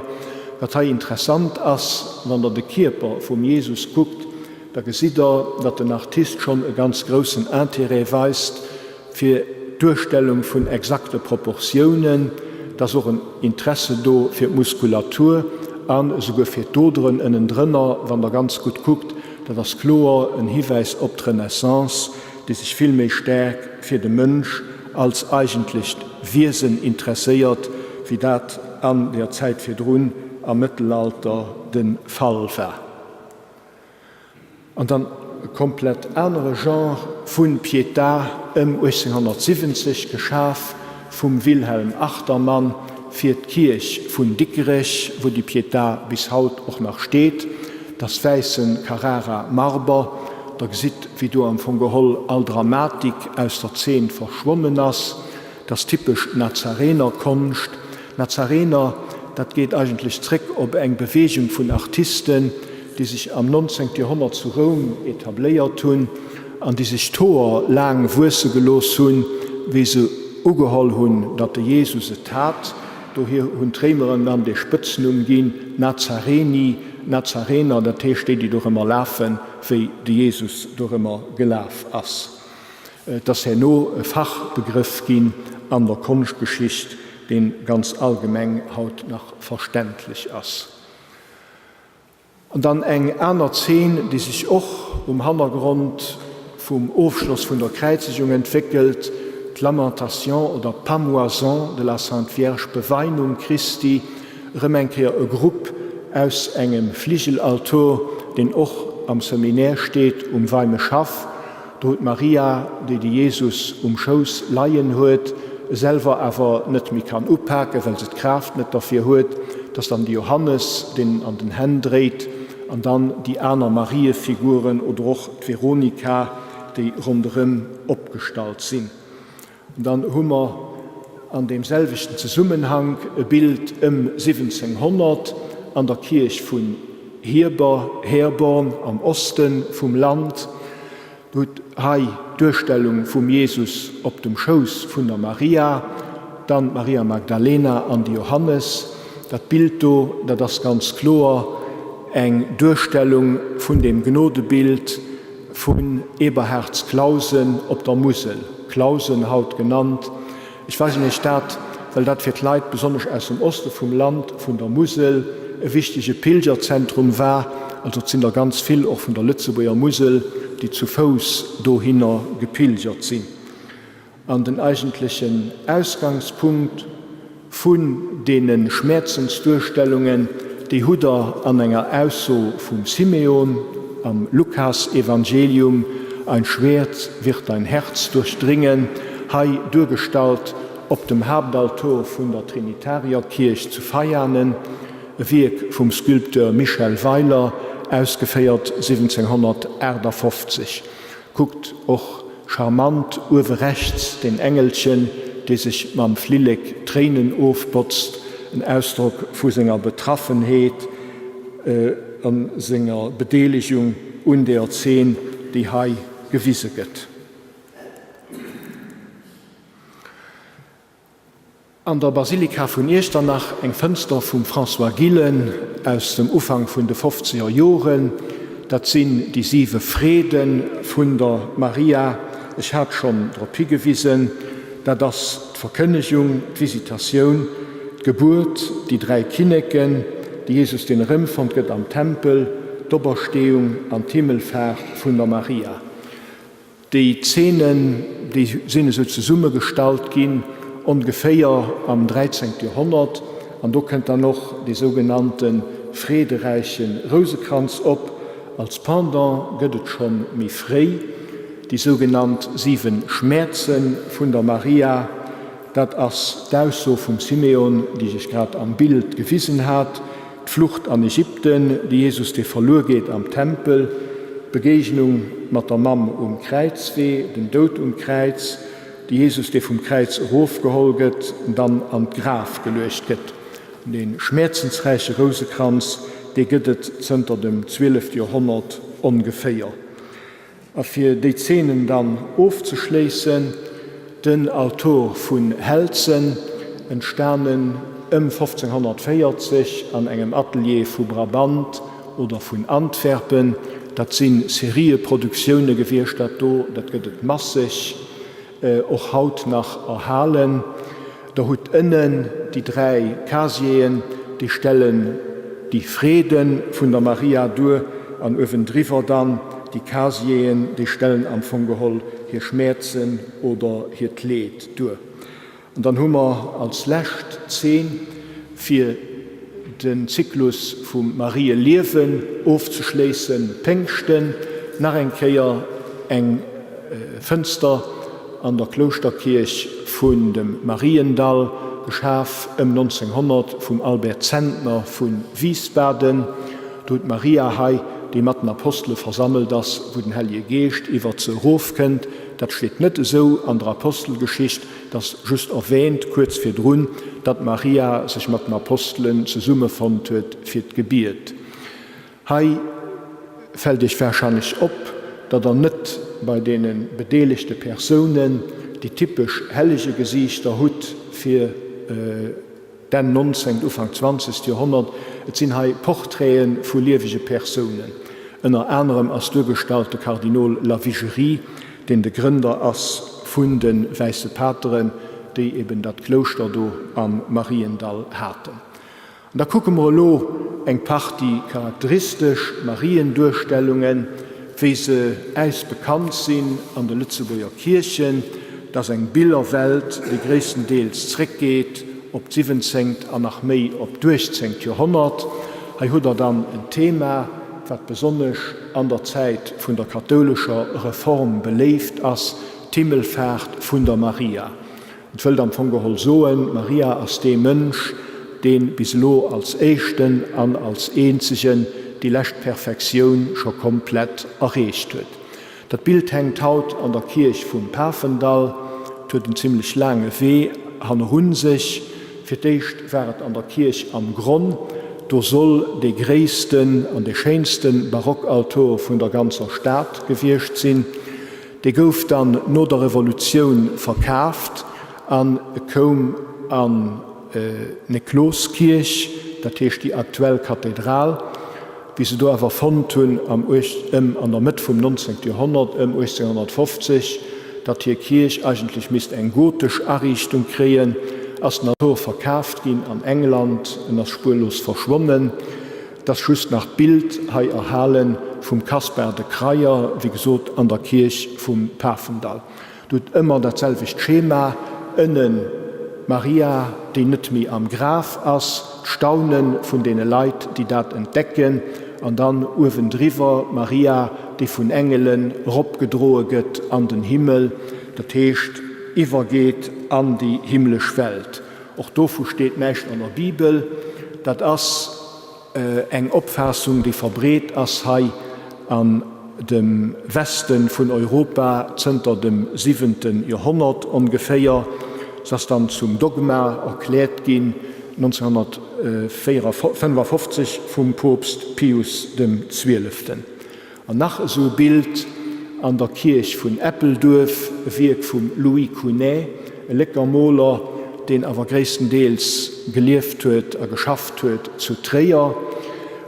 wat hei interessant ass, wann der de Kierper vum Jesus kuckt, da gesitt der, datt den Artist schonn e ganz groussen Intérêt weist fir d'Duerstellung vun exakte Proportiounen. Et ass och en Interesse do fir d'Muskulatur an esouguer fir d'Oderen ënnendrënner, wann der ganz gutt kuckt. Dat ass kloer en Hiwäis op d'Renaissance, déi sech vill méi staark fir de Mënsch als eigentlecht Wiesen interesséiert, wéi dat an der Zäit virdrun am Mëttelalter de Fall war. An dann e komplett anere Genre vu Pietà, ëm 1870 geschaf vum Wilhelm Achtermann fir d'Kierch vun Dikrech, wou déi Pietà bis haut och nach steet. 't ass wäisse Carrara Marber. Der gesitt, wéi do am Fong geholl all Dramatik aus der Zeen verschwonnen ass. 't ass typesch Nazarenerkonscht. Nazarener, dat geet eigentlech zréck op eng Beweegung vun Artisten, déi sech am 19. Joerhonnert zu Roum etabléiert hunn an déi sech d'Hoer laang wuesse gelooss hunn, wéi se ugeholl hunn, datt de Jesus et hat. Dohier hunn d'Réimer en dann dee Spëtznumm ginn, Nazareni, Nazarener, dat heescht déi, déi dorëmmer lafen, wéi de Jesus dorëmmer gelaf ass. Et ass herno e Fachbegrëff ginn an der Konschtgeschicht, dee ganz allgemeng haut nach verständlech ass. An dann eng aner Zeen, déi sech och um Hannergrond vum Ofschloss vun der Kräizegung entwéckelt, d'Lamentation oder Pamoison de la Sainte Vierge, Beweinung Christi, erëm eng Kéier e Grupp aus engem Fligelaltor, deen och am Seminaire steet um Weimeschhaff. Do huet d'Maria, déi de Jesus um Schouss leien huet, e selwer awer net méi kann upaken, well se d'Kraaft net derfir huet, 't ass dann de Johannes, deen en an den Hänn dréit, an dann déi aner Mariefiguren oder och d'Veronika, déi ronderëm opgestallt sinn. An dann hu mer an deem selwechten Zesummenhank e Bild ëm 1700 an der Kierch vun Hierber, Herborn, am Oste vum Land. Do hutt hei d'Duerstellung vum Jesus op dem Schouss vun der Maria, dann d'Maria Magdalena an de Johannes. Dat Bild do, dat ass ganz kloer eng Duerstellung vun deem Gnodebild, Vun Eberhardsklausen op der Musel, Clausen haut genannt. Ech weisen Iech dat, well dat fir d'Leit, besonnesch aus dem Oste vum Land, vun der Musel e wichtege Pilgerzentrum war. Also et sinn der ganz vill, och vun der Lëtzebuerger Musel, déi zu Fouss dohinner gepilgert sinn. An den eigentlechen Ausgangspunkt vun deene Schmäerzensduerstellungen, déi hutt Der an enger Ausso vum Simeon am Lukasevangelium, Ein Schwert wird dein Herz durchdringen, hei duergestallt op dem Haaptaltor vun der Trinitarierkierch zu Veianen, e Wierk vum Sculpteur Michel Weiler, ausgeféiert 1758. Kuckt och charmant uewe rechts den Engelchen, dee sech mam Flillek d'Tréinen ofbotzt, en Ausdrock vu senger Betraffenheet a senger Bedeelegung un deer Zeen, déi hei gewise gëtt. An der Basilika vun Iechternach eng Fënster vum François Gillen aus dem Ufank vun de fofzeger Joren. Dat sinn déi siwe Freede vun der Maria. Ech hat schonn drop higewisen. Dat ass d'Verkënnegung, d'Visitatioun, d'Gebuert, déi dräi Kinneken, de Jesus deen erëmfonnt gëtt am Tempel, d'Opersteeung an d'Himmelfaart vun der Maria. Déi Zeenen, déi sinn esou zesummegestallt ginn, ongeféier am 13. Joerhonnert, an do kënnt dann och dee sougenannte freederäiche Rousekranz op. Als Pendant gëtt et scho méi fréi déi sougenannt siwe Schmäerze vun der Maria. Dat ass d'Ausso vum Simeon, déi ech iech grad am Bild gewisen hat. D'Flucht an Ägypten, de Jesus dee verluer geet am Tempel, d'Begéignung mat der Mamm um Kräizwee, den Doud um Kräiz, de Jesus dee vum Kräiz erofgeholl gëtt an dann an d'Graf geluecht gëtt. An dee schmäerzensräiche Rousekranz, dee gëtt et zënter dem 12. Joerhonnert ongeféier. A fir déi Zeenen dann ofzeschléissen, den Altor vun Helzen, entstanen ëm 1540 an engem Atelier vu Brabant oder vun Antwerpen. Dat si Serieproduktioune gewiescht, dat do, dat gëtt et masseg. Och haut nach erhalen. Der hutt ënnen déi dräi Casieren, déi stellen déi Freede vun der Maria duer, an uewendriwwer dann déi Casieren, déi stellen am Fong geholl hir Schmäerzen oder hiert Leed duer. An dann hu mer als lescht Zeen fir den Zyklus vum Marieliewen ofzeschléissen, Péngschten, nach eng Kéier eng Fënster an der Klouschterkierch vun dem Mariendall, geschaf ëm 1900 vum Albert Zentner vu Wiesbaden. Do huet d'Maria hei, déi mat den Apostele versammelt ass, wou den Hellege Geescht iwwert se erofkënnt. Dat steet net esou an der Apostelgeschicht. Et ass just erwähnt, kuerz virdrun, datt d'Maria sech mat den Apostelen zesummefonnt huet fir d'Gebiet. Hei fält Iech warscheinlech op, datt Der net bei deene bedeelegte Persounen déi typesch Hellegegesiichter hutt fir d'Enn 19., Ufank 20. Joerhonnert. Et sinn hei Portraite vu liewege Persounen. Ënner anerem ass duergestallt de Kardinol Lavigerie, deen de Grënder ass vun de Wäisse Pateren, déi eben dat Klouschter do am Mariendall haten. An da kucke mer elo eng Partie charakteristesch Marienduerstellungen, wéi se äis bekannt sinn an de Lëtzebuerger Kierchen. Et ass eng Billerwelt, déi gréisstendeels zréckgeet op d'siwwenzéngt an nach méi op d'uechtzéngt Joerhonnert. Hei hutt Der dann en Thema, wat besonnesch an der Zäit vun der kathoulescher Reform beléift ass, d'Himmelfaart vun der Maria. Et wëllt am Fong geholl soen, d'Maria ass dee Mënsch, dee bis elo als éischten an als eenzegen déi lescht Perfektioun scho komplett erreecht huet. Dat Bild hänkt haut an der Kierch vum Pafendall. Et huet en zimlech laange Wee hannerun sech. Fir d'éischt war et an der Kierch am Gronn. Do soll dee gréissten an dee schéinste Barockaltor vun der ganzer Stad gewiescht sinn. Dee gouf dann no der Revolutioun verkaaft an e koum an d'Nekloskierch, dat heescht déi aktuell Kathedral. Wéi se do awer fonnt hunn am ëm an der Mëtt vum 19. Joerhonnert, ëm 1850, datt hir Kierch eigentlech misst eng gotesch Ariichtung kréien, ass den Altor verkaaft ginn an England, en ass spuerlos verschwonnen. Et ass just nach d'Bild hei erhale vum Caspar de Krayer, wéi gesot an der Kierch vum Pafendall. Et huet ëmmer dat selwecht Schema, ënnen d'Maria, déi net méi am Graf ass, d'Staune vun deene Leit, déi dat entdecken, an dann uewendriwwer d'Maria, déi vun Engelen eropgedroe gëtt an den Himmel, dat heescht iwwergeet an déi himmlesch Welt. Och dovu steet näischt an der Bibel. Dat ass eng Opfaassung, déi verbreet ass hei an dem Weste vun Europa zënter dem siwente Joerhonnert ongeféier. Se ass dann zum Dogma erkläert ginn 1955 vum Poopst Pius dem Zwieleften. An nach esou e Bild an der Kierch vun Eppelduerf, e Wierk vum Louis Counet, e Lécker Moler. deen awer gréisstendeels gelieft huet a geschafft huet zu Tréier.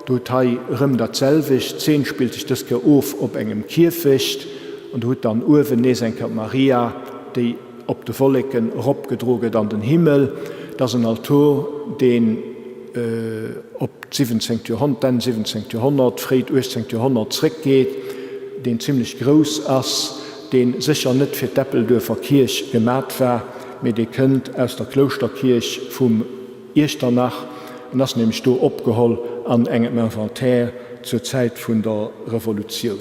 Do hutt hei erëm dat selwecht, d'Zeen spillt sech dës Kéier of op engem Kierfecht an do hutt dann uewen nees eng Kéier d'Maria, déi op de Wolleken eropgedro gëtt an den Himmel. Dat ass en Altor, deen op d'siwwenzéngt Joerhonnert, d'Enn siwwenzéngt Joerhonnert, fréit uechtzéngt Joerhonnert zréckgeet, deen zimlech grouss ass, dee sécher net fir d'Eppelduerfer Kierch gemat war, mee dee kënnt aus der Klouschterkierch vum Iechternach. En ass nämlech do opgeholl an engem Inventaire zur Zäit vun der Revolutioun.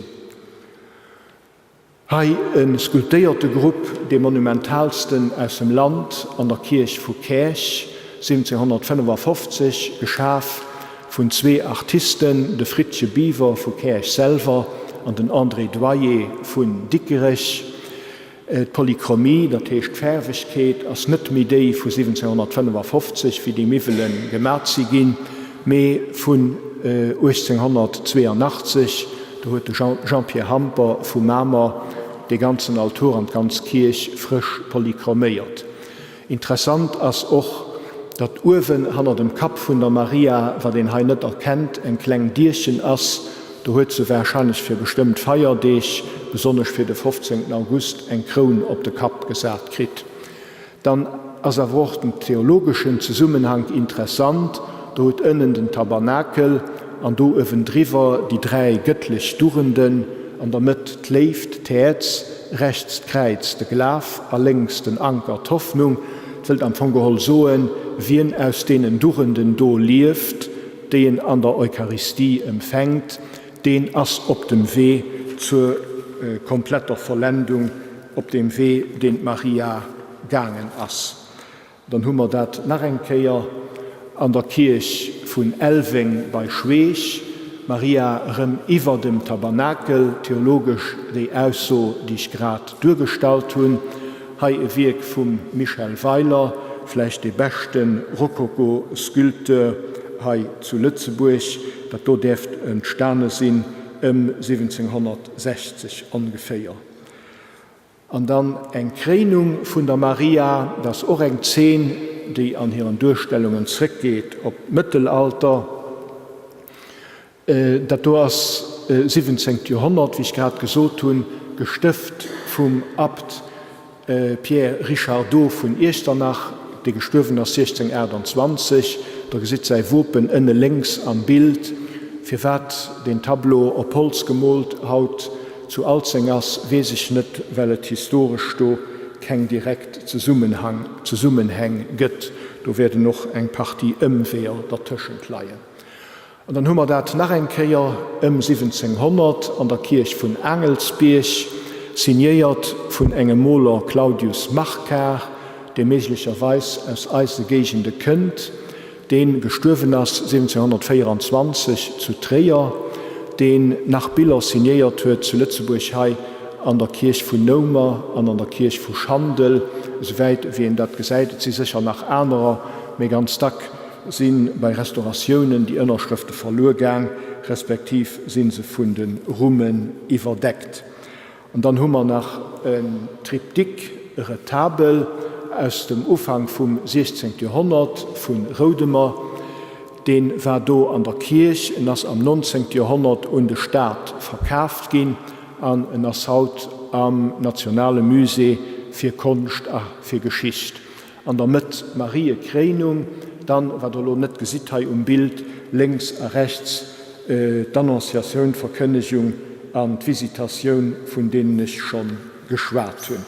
Hei e sculptéierte Grupp, dee monumentalsten aus dem Land, an der Kierch vu Käerch, 1755, geschaf vun zwee Artisten, de Fritche Biwer vu Käerch selwer an den André Doyer vun Dikerech. D'Polychromie, dat heescht d'Faarwegkeet, ass net méi déi vu 1755, wéi déi Miwwele gemat si ginn, mee vun 1882. Do huet de Jean-Pierre Hamper vu Mamer dee ganzen Altor an d'ganz Kierch frësch polychroméiert. Interessant ass och, datt uewen hanner dem Kapp vun der Maria, wat een hei net erkennt, eng kleng Dierchen ass. Do huet se warscheinlech fir bestëmmt Feierdeeg, besonnesch fir de 15 August, eng Kroun op de Kapp gesat kritt. Dann ass awer och den theologeschen Zesummenhank interessant, do huet ënnen den Tabernakel an do uewendriwwer déi dräi gëttlech Dugenden, an der Mëtt d'Léift, d'Häerz, rechts d'Kräiz, de Glaf, a lénks den Anker, d'Hoffnung. Et wëllt am Fong geholl soen, wien aus deenen Dugenden do lieft, déi en an der Eucharistie empfänkt, deen ass op dem Wee zur kompletter Vollendung, op deem Wee, deen d'Maria gaangen ass. Dann hu mer dat nach eng Kéier an der Kierch vun Elweng bei Schweech, Maria erëm iwwer dem Tabernakel, theologesch déi Ausso, déi ech grad duergestallt hunn. Hei e Wierk vum Michel Weiler, vläicht dee beschte Rokoko-Sculpteur hei zu Lëtzebuerg. Dat do däerft entstane sinn ëm 1760 ongeféier. An dann eng Kréinung vun der Maria, dat ass och eng Zeen, déi an hiren Duerstellungen zréckgeet op d'Mëttelalter. Dat do ass siwwenzéngt Joerhonnert, wéi ech grad gesot hunn, gestëft vum Abt Pierre Richardot vun Iechternach, dee gestuerwen ass 1628. Der gesitt säi Wopen ënne lénks am Bild. Firwat deen Tableau op Holz gemoolt haut zu Alzeng ass, weess ech net, well et historesch do keng direkt Zesummenhäng gëtt. Do wäerten och eng Partie Ëmweeër dertëschent leien. An dann hu mer dat nach eng Kéier ëm 1700 an der Kierch vun Aangelsbierg, signéiert vun engem Moler Claudius Marquard, dee méiglecherweis aus eise Géigende kënnt, dee gestuerwen ass 1724 zu Tréier, deen nach Biller signéiert huet zu Lëtzebuerg hei an der Kierch vun Noumer an an der Kierch vu Schandel, esouwäit ewéi een dat gesäit. Et si sécher nach anerer, mee ganz dack Si bei Restauratiounen déi Ënnerschrëfte verluer gaang, respektiv si se vun de Rummen iwwerdeckt? An dann hu mer nach en Triptyque, e Retabel aus dem Ufank vum 16. Joerhonnert vu Roudemer. Dee war do an der Kierch. En ass am 19. Joerhonnert un de Staat verkaaft ginn an en ass haut am Nationale Musée fir Konscht a fir Geschicht. An der Mëtt d'Mariekréinung, dann, wat der elo net gesitt hei um Bild, lénks a rechts d'Annonciatioun, d'Verkënnegung an d'Visitatioun, vun deenen ech scho geschwat hunn.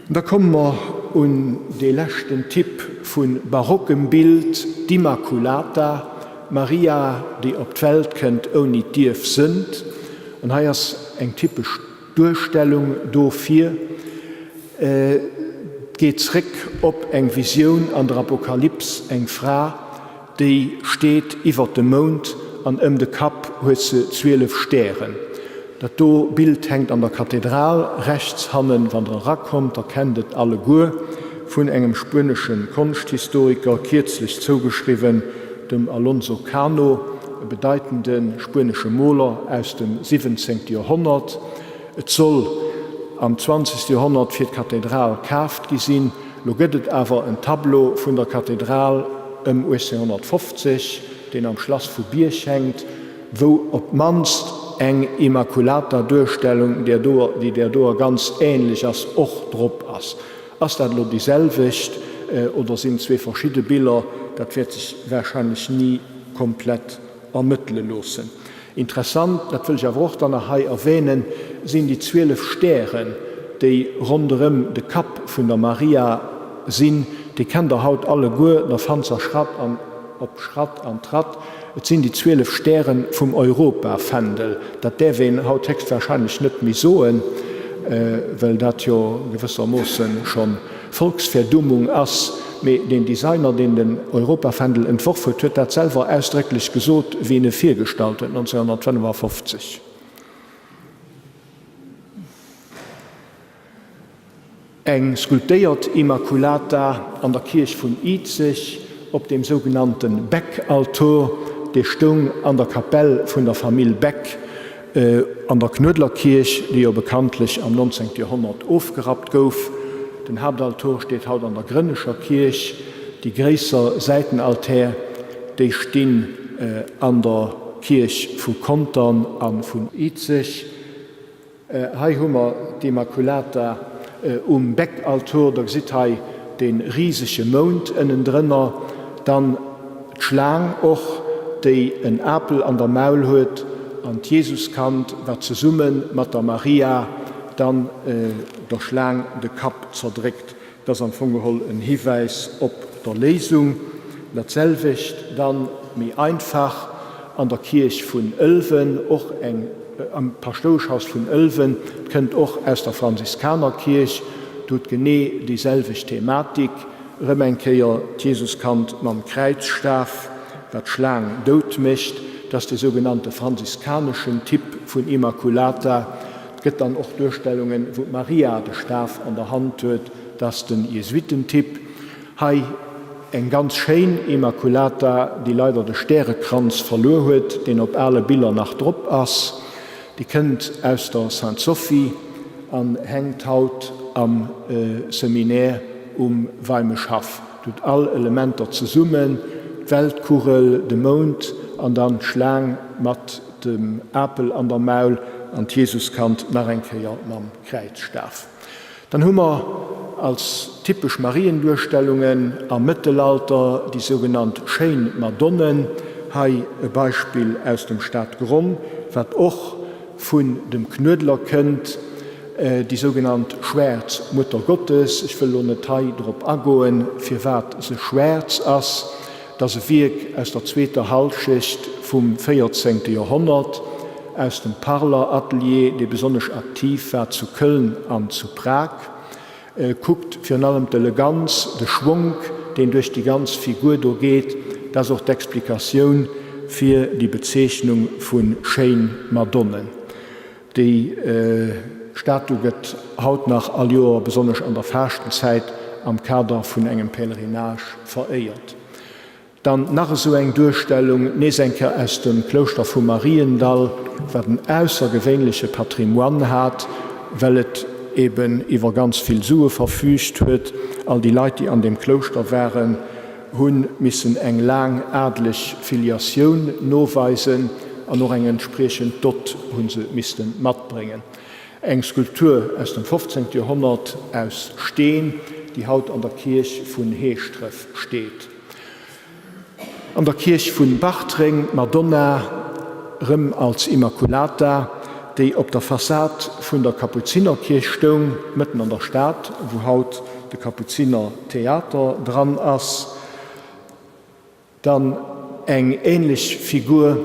Da komme mer un dee leschten Typ vu barockem Bild, d'Immaculata, d'Maria, déi op d'Welt kënnt ouni d'Ierfsënd. An hei ass eng typesch Duerstellung dofir geet zréck op eng Visioun an der Apokalyps, eng Fra, déi steet iwwer dem Mound an ëm de Kapp huet se 12 Stären. Dat do Bild hänkt an der Kathedral, rechts hannen, wann der erakommt, der kennt et alleguer, vun engem spuenesche Konschthistoriker kierzlech zougeschriwwen, dem Alonso Cano, e bedeitende spuenesche Moler aus dem 17. Joerhonnert. Et soll am 20. Joerhonnert fir d'Kathedral kaaft gi sinn. Lo gëtt et awer en Tableau vun der Kathedral ëm 1850, deen am Schlass vu Bierg hänkt, wou op d'mannst eng Immaculata-Duerstellung, déi där doer ganz änlech ass, och drop ass. Ass dat elo déi selwecht oder sinn et zwee verschidde Biller? Dat wäert sech warscheinlech ni komplett ermëttele loossen. Interessant, dat wëll ech awer och dann nach hei erwähnen, sinn déi 12 Stären, déi ronderëm de Kapp vun der Maria sinn. Déi kennt der haut alleguer, der fannt se a Schratt an op Schratt an Tratt. Et sinn déi 12 Stäre vum Europafändel. Dat däerf een haut héchstwahrscheinlech net méi soen, well dat jo gewëssermoosse scho Volksverdummung ass. Mee deen Designer, deen den Europafändel entworf huet, huet dat selwer ausdrécklech gesot, wéi en e virgestallt huet 1955. Eng skulptéiert Immaculata an der Kierch vun Izeg op dem sougenannte Beck-Altor, dee stoung an der Kapell vun der Famill Beck an der Knuedlerkierch, déi jo bekanntlech am 19. Joerhonnert ofgerappt gouf. Den Haaptaltor steet haut an der Grënnescher Kierch, déi gréisser Säitenaltär, déi stinn an der Kierch vu Contern a vun Izeg. Hei hu mer d'Immaculata um Beckaltor, der gesitt hei de risege Mound ënnendrënner, dann d'Schlaang och, déi en Apel an der Maul huet, an d'Jesuskand, wat zesumme mat der Maria dann der Schlaang de Kapp zerdréckt. Dat ass am Fong geholl en Hiwäis op d'Erléisung. Dat selwecht dann méi einfach an der Kierch vun Ëlwen, och eng am Paschtoueschhaus vun Ëlwen, 't kënnt och aus der Franziskanerkierch, do huet genee déi selwecht Thematik, erëm eng Kéier d'Jesuskand mam Kräizstaf, wat d'Schlaang dout mécht. Dat ass dee sougenannte franziskaneschen Typ vun Immaculata. Et gëtt dann och Duerstellungen, wou d'Maria de Staf an der Hand huet, dat ass den Jesuitentyp. Hei eng ganz schéin Immaculata, déi leider de Stärekranz verluer huet, deen op ale Biller nach drop ass. Déi kënnt aus der Sainte-Sophie an hänkt haut am Seminaire um Weimeschhaff. Et huet all Elementer zesummen, d'Weltkugel, de Mound an dann d'Schlaang mat dem Apel an der Maul an d'Jesuskand nach eng Kéier mam Kräizstaf. Dann hu mer als typesch Marienduerstellungen am Mëttelalter déi sougenannt schéin Madonnen. Hei e Beispill aus dem Stadgronn, wat och vun dem Knuedler kënnt, déi sougenannt schwaarz Muttergottes. Ech wëll elo net hei drop agoen, firwat se schwaarz ass. Et ass e Wierk aus der zweeter Hallschecht vum 14. Joerhonnert, aus dem Parler Atelier, dee besonnesch aktiv war zu Köln an zu Prag. Kuckt virun allem d'Eleganz, de Schwonk, deen duerch déi ganz Figur do geet. Dat ass och d'Explikatioun fir déi Bezeechnung vu schéin Madonne. Déi Statu gëtt haut nach all Joer, besonnesch an der Faaschtenzäit, am Kader vun engem Pèlerinage veréiert. Dann nach esou eng Duerstellung, nees eng Kéier aus dem Klouschter vu Mariendall, wat en aussergewéinleche Patrimoine hat, well et eben iwwer ganz vill Sue verfüügt huet. All déi Leit, déi an deem Klouschter waren, hu missen eng laang adeleg Filiatioun noweisen an och eng entspriechend Dott hu se misste matbréngen. Eng Skulptur aus dem 15. Joerhonnert aus Steen, déi haut an der Kierch vun Heeschdref steet. An der Kierch vun Bartreng d'Madonna, rëm als Immaculata, déi op der Fassad vun der Kapuzinerkierch stoung, mëtten an der Stad, wou haut de Kapuziner Theater dran ass. Dann eng ähnlech Figur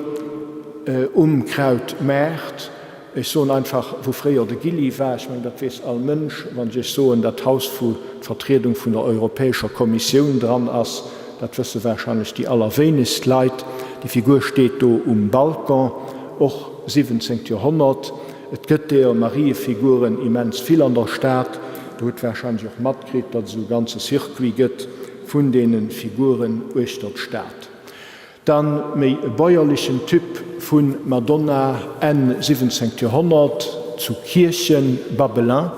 um Krautmaart. Ech soen einfach, wou fréier de Gilly war. Ech mengen, dat weess all Mënsch. Wann ech Iech soen, dat Haus, wou d'Vertriedung vun der Europäescher Kommissioun dran ass, dat wësse warscheinlech déi allerwéinegst Leit. Déi Figur steet do um Balcon, och 17. Joerhonnert. Et gëtt deeër Mariefiguren immens vill an der Stad. Der hutt warscheinlech och matkritt, datt et esou e ganze Circuit gëtt vun deene Figuren uechter d'Stad. Dann méi e bäuerlechen Typ vu Madonna, Enn 17. Joerhonnert, zu Kierchen, Babelin,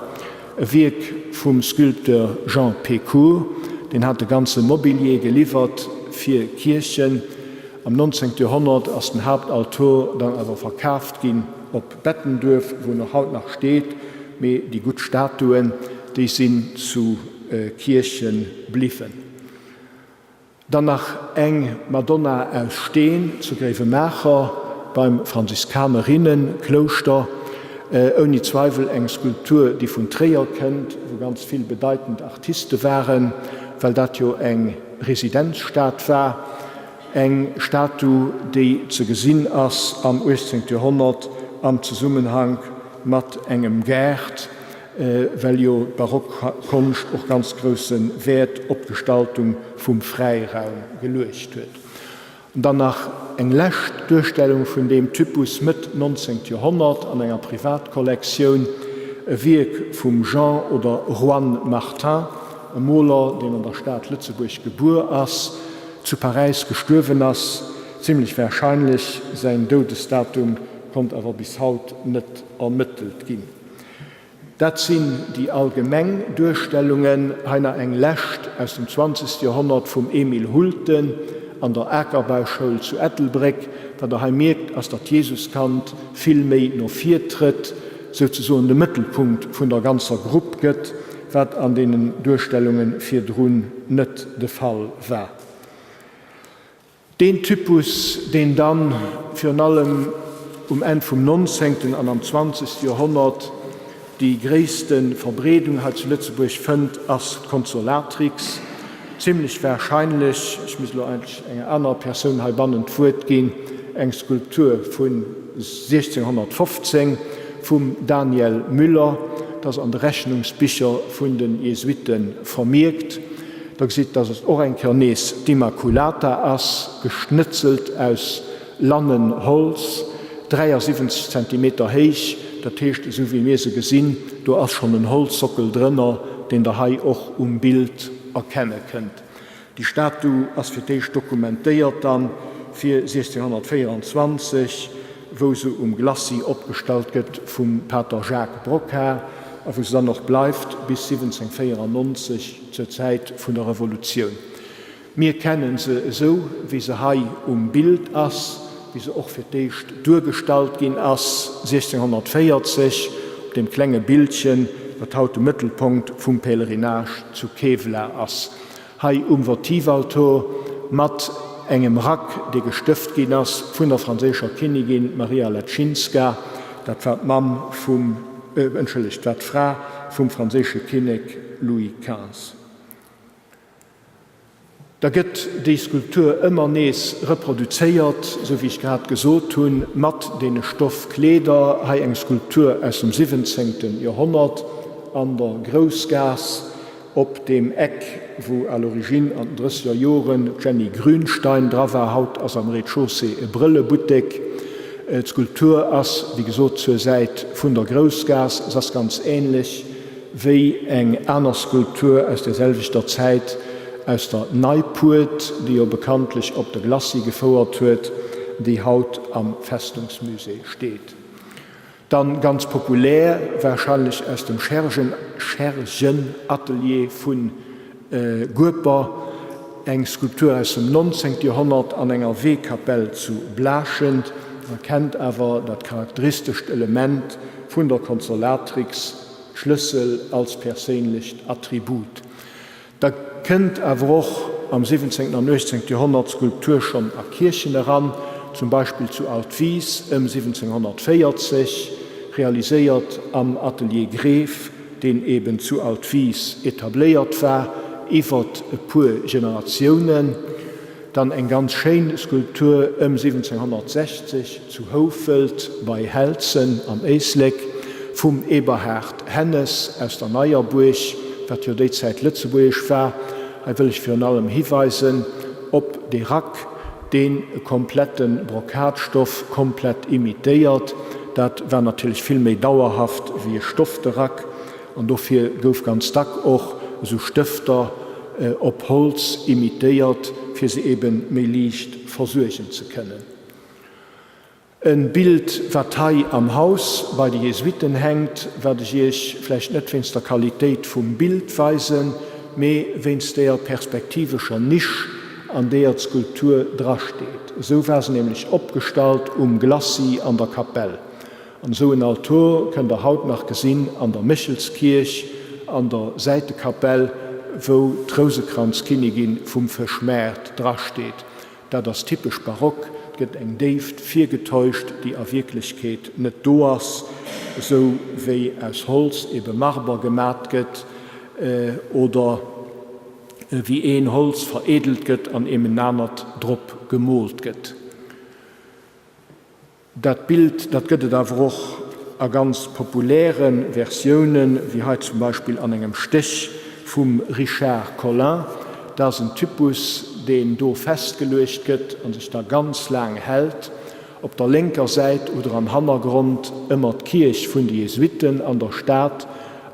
e Wierk vu. vum Sculpteur Jean Pécourt, deen hat de ganze Mobilier geliwwert fir Kierchen. Am 19. Joerhonnert ass den Haaptaltor dann awer verkaaft ginn op Bettenduerf, wou en och haut nach steet, mee déi gutt Statuen, déi sinn zu Kierchen bliwwen. Dann nach eng Madonna aus Steen zu Gréiwemaacher beim Franziskanerinnenklouschter. Ouni Zweiwel eng Skulptur, déi vun Tréier kënnt, wou ganz vill bedeitend Artiste waren, well dat jo eng Residenzstad war. Eng Statu, déi ze gesinn ass am 18. Joerhonnert am Zesummenhank mat engem Gaart, well jo d'Barockkonscht och ganz grousse Wäert op d'Gestaltung vum Fräiraum geluecht huet. An dann nach eng lescht Duerstellung vun deem Typus, Mëtt 19. Joerhonnert an enger Privatkollektioun, e Wierk vum Jean oder Juan Martin, e Moler, deen an der Stad Lëtzebuerg gebuer ass, zu Paräis gestuerwen ass, zimlech warscheinlech, säin Doudesdatum konnt awer bis haut net ermëttelt ginn. Dat sinn déi allgemeng Duerstellungen. Hei nach eng lescht aus dem 20. Joerhonnert vum Emile Hulten an der Akerbauschoul zu Ettelbréck. Wat der hei mierkt, ass, datt d'Jesuskand vill méi no vir trëtt, souzesoen de Mëttelpunkt vun der ganzer Grupp gëtt, wat an deenen Duerstellunge virdrun net de Fall war. Deen Typus, deen dann virun allem um Enn vum nonzéngten an am zwanzegste Joerhonnert déi gréisste Verbreedung hei zu Lëtzebuerg fënnt, ass d'Consolatrix. Zimlech warscheinlech, ech misst elo eigentlech enger anerer Persoun heibannen d'Wuert ginn, eng Skulptur vu 1615 vum Daniel Müller, dat ass an de Rechnungsbicher vun de Jesuite vermierkt. Da gesitt, dass et och eng Kéier nees d'Immaculata ass, geschnëtzelt aus Lannenholz, 73 Zentimeter héich. Dat heescht, esou wéi mir se gesinn, do ass schonn en Holzsockel drënner, deen Der hei och um Bild erkenne kënnt. Déi Statu ass fir d'éischt dokumentéiert dann fir 1624, wou se um Glacis opgestallt gëtt vum Pater Jacques Brocquart a wou se dann och bleift bis 1794, zur Zäit vun der Revolutioun. Mir kennen se esou, wéi se hei um Bild ass, wéi se och fir d'éischt duergestallt ginn ass, 1640, op deem klenge Bildchen, wat haut de Mëttelponkt vum Pèlerinage zu Kevelaer ass. Hei um Votivaltor mat engem Rack, dee gestëft ginn ass vun der franséischer Kinnigin Maria Leczinska, dat war d'Mamm vum, entschëllegt, war d'Fra vum franséische Kinnek Louis xv. Da gëtt déi Skulptur ëmmer nees reproduzéiert, esou wéi ech grad gesot hunn, mat deene Stoffkleeder. Hei eng Skulptur aus dem siwwenzéngten Joerhonnert an der Groussgaass op deem Eck, wou à l'origine an den drësseger Joren d'Jenny Grünstein dra war. Haut ass am Rez-de-chaussée e Brëllebuttek. D'Skulptur ass, wéi gesot, zur Säit vun der Groussgaass. Se ass ganz änlech wéi eng aner Skulptur aus der selwechter Zäit aus der Neipuert, déi jo bekanntlech op de Glacis gefouert huet, déi haut am Festungsmusée steet. Dann ganz populär, warscheinlech aus dem Schergen-Atelier vu Gueper, eng Skulptur aus dem 19. Joerhonnert an enger Weekapell zu Blaaschent. Der kennt awer dat charakteristescht Element vun der Consolatrix, d'Schlëssel als perséinlecht Attribut. Da kënnt awer och am 17. an 18. Joerhonnert d'Skulptur schonn a Kierchen eran, zum Beispill zu Altwis ëm 1740, realiséiert am Atelier Greeff, deen eben zu Altwis etabléiert war, iwwert e puer Generatiounen. Dann eng ganz schéin Skulptur ëm 1760 zu Houfelt bei Helzen am Éislek vum Eberhard Hennes aus der Neier Buerg, wat jo déi Zäit lëtzebuergesch war. Hei wëll ech virun allem hiweisen op dee Rack, deen e komplette Brokatstoff komplett imitéiert. Dat war natierlech vill méi dauerhaft wéi e stofte Rack. An dofir gouf ganz dack och esou Stëfter op Holz imitéiert, fir se eben méi liicht versuergen ze kënnen. E Bild, wat hei am Haus bei de Jesuiten hänkt, wat ech Iech vläicht net wéinst der Qualitéit vum Bild weisen, mee wéinst deeër perspektivescher Nisch, an deeër d'Skulptur drasteet. Esou war se nämlech opgestallt um Glacis an der Kapell. An esou en Altor kënnt der haut nach gesinn an der Méchelskierch an der Säitekapell, wou d'Rousekranzkinnigin vum Fëschmaart drasteet. Dat ass typesch barock, et gëtt eng Déift virgetäuscht, déi a Wierklechkeet net do ass, esou wéi aus Holz ebe Marber gemat gëtt oder wéi een Holz vereedelt gëtt an eem en anert drop gemoolt gëtt. Dat Bild, dat gëtt et awer och a ganz populäre Versiounen, wéi hei zum Beispill an engem Stéch vum Richard Colin. Dat ass en Typus, deen do festgeluecht gëtt a sech da ganz laang hält. Op der lénker Säit hutt Der am Hannergrond ëmmer d'Kierch vun de Jesuitten an der Stad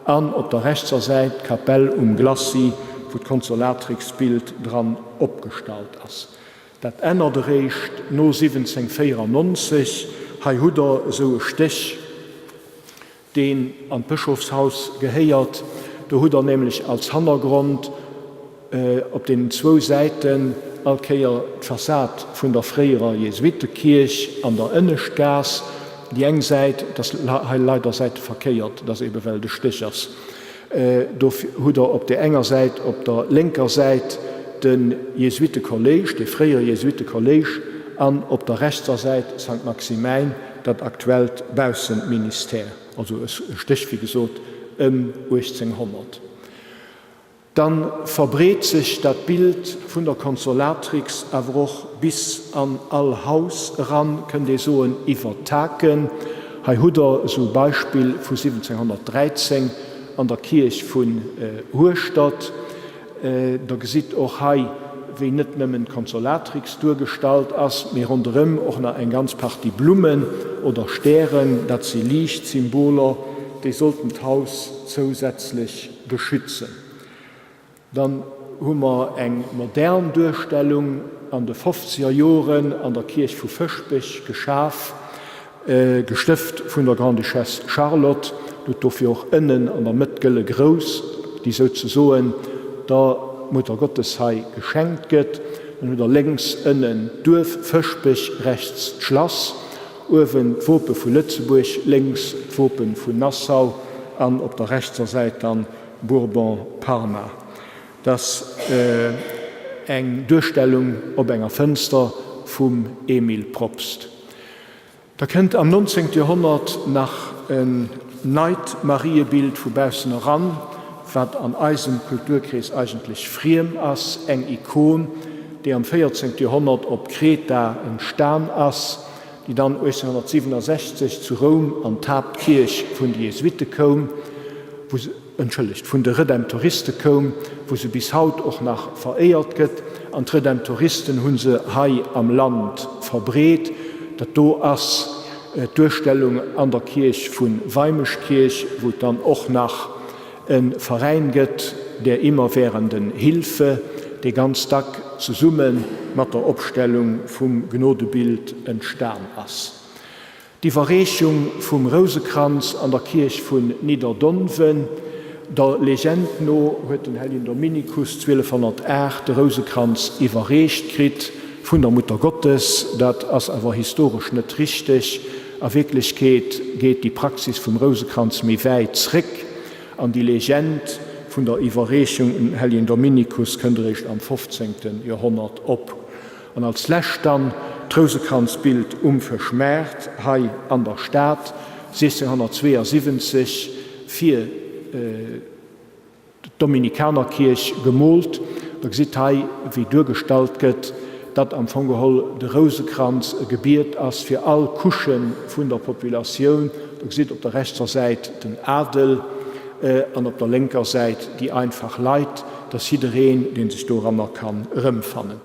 an op der rechtser Säit d'Kapell um Glacis, wou d'Consolatrix-Bild dran opgestallt ass. Dat ännert eréischt no 1794. Hei hutt Der esou e Stéch, deen an d'Bëschofshaus gehéiert. Do hutt Der nämlech als Hannergrond op deenen zwou Säiten all Kéier d'Fassad vun der fréierer Jesuittekierch an der Ënneschtgaass. Déi eng Säit, dat ass hei leider säiteverkéiert, dat ass ebe well de Stéch ass, Do hutt Der op där enger Säit, op der lénker Säit, de Jesuittekolléisch, dee fréiere Jesuittekolléisch, an op der rechtser Säit Sankt Maximäin, dat aktuellt Bausseministère, also e Stéch, wéi gesot, ëm 1800. Da verbreet sech dat Bild vun der Consolatrix awer och bis an all Haus eran, kënnt ee soen, iwwer d'Taken. Hei hutt Der esou e Beispill vu 1713 an der Kierch vun Hueschtert. Der gesitt och hei, wéi net nëmmen d'Consolatrix duergestallt ass, mee ronderëm och nach eng ganz Partie Blummen oder Stären. Dat si Liichtsymboler, déi sollten d'Haus zousätzlech beschützen. Dann hu mer eng modern Duerstellung an de fofzeger Joren an der Kierch vu Fëschbech geschaf, gestëft vun der Grande-Duchesse Charlotte. Hutt dofir och ënnen an der Mëtt d'gëlle Grouss, déi souzesoen der Muttergottes hei geschenkt gëtt. Dann hutt der lénks ënnen d'Duerf Fëschbech, rechts d'Schlass, uewen d'Wope vu Lëtzebuerg, lénks d'Wope vun Nassau an op der rechtser Säit dann Bourbon-Parma. Dat ass eng Duerstellung op enger Fënster vum Emile Probst. Da kënnt am 19. Joerhonnert nach en neit Mariebild vu baussen eran, wat an eisem Kulturkrees eigentlech friem ass, eng Ikon, déi am 14. Joerhonnert op Kreta entstan ass, déi dann 1867 zu Roum an d'Haaptkierch vun de Jesuitte koum, wou se, entschëllegt, vun de Redemptoriste koum, wou se bis haut och nach veréiert gëtt. An d'Redemptoristen hu se hei am Land verbreet. Dat do ass d'Duerstellung an der Kierch vu Weimeschkierch, wou et dann och nach e Veräin gëtt, der immerwährenden Hilfe, dee ganz dack zesumme mat der Opstellung vum Gnodebild entstan ass. D'Iwwerreechung vum Rousekranz an der Kierch vun Nidderdonwen. Der Legend no huet den Helljen Dominikus 1208 de Rousekranz iwwerreecht kritt vun der Muttergottes. Dat ass awer historesch net richteg. A Wierklechkeet geet déi Praxis vum Rousekranz méi wäit zréck, an déi Legend vun der Iwwerreechung un den Helljen Dominikus kënnt eréischt am 15. Joerhonnert op. An als lescht dann d'Rousekranzbild um Fëschmaart hei an der Stad, 1672 fir d'Dominikanerkierch gemoolt. Der gesitt hei, wéi duergestallt gëtt, datt am Fong geholl de Rousekranz e Gebiet ass fir all Couchë vun der Populatioun. Der gesitt op der rechtser Säit den Adel an op der lénker Säit déi einfach Leit, dass jiddereen, dee sech doranner kann erëmfannen.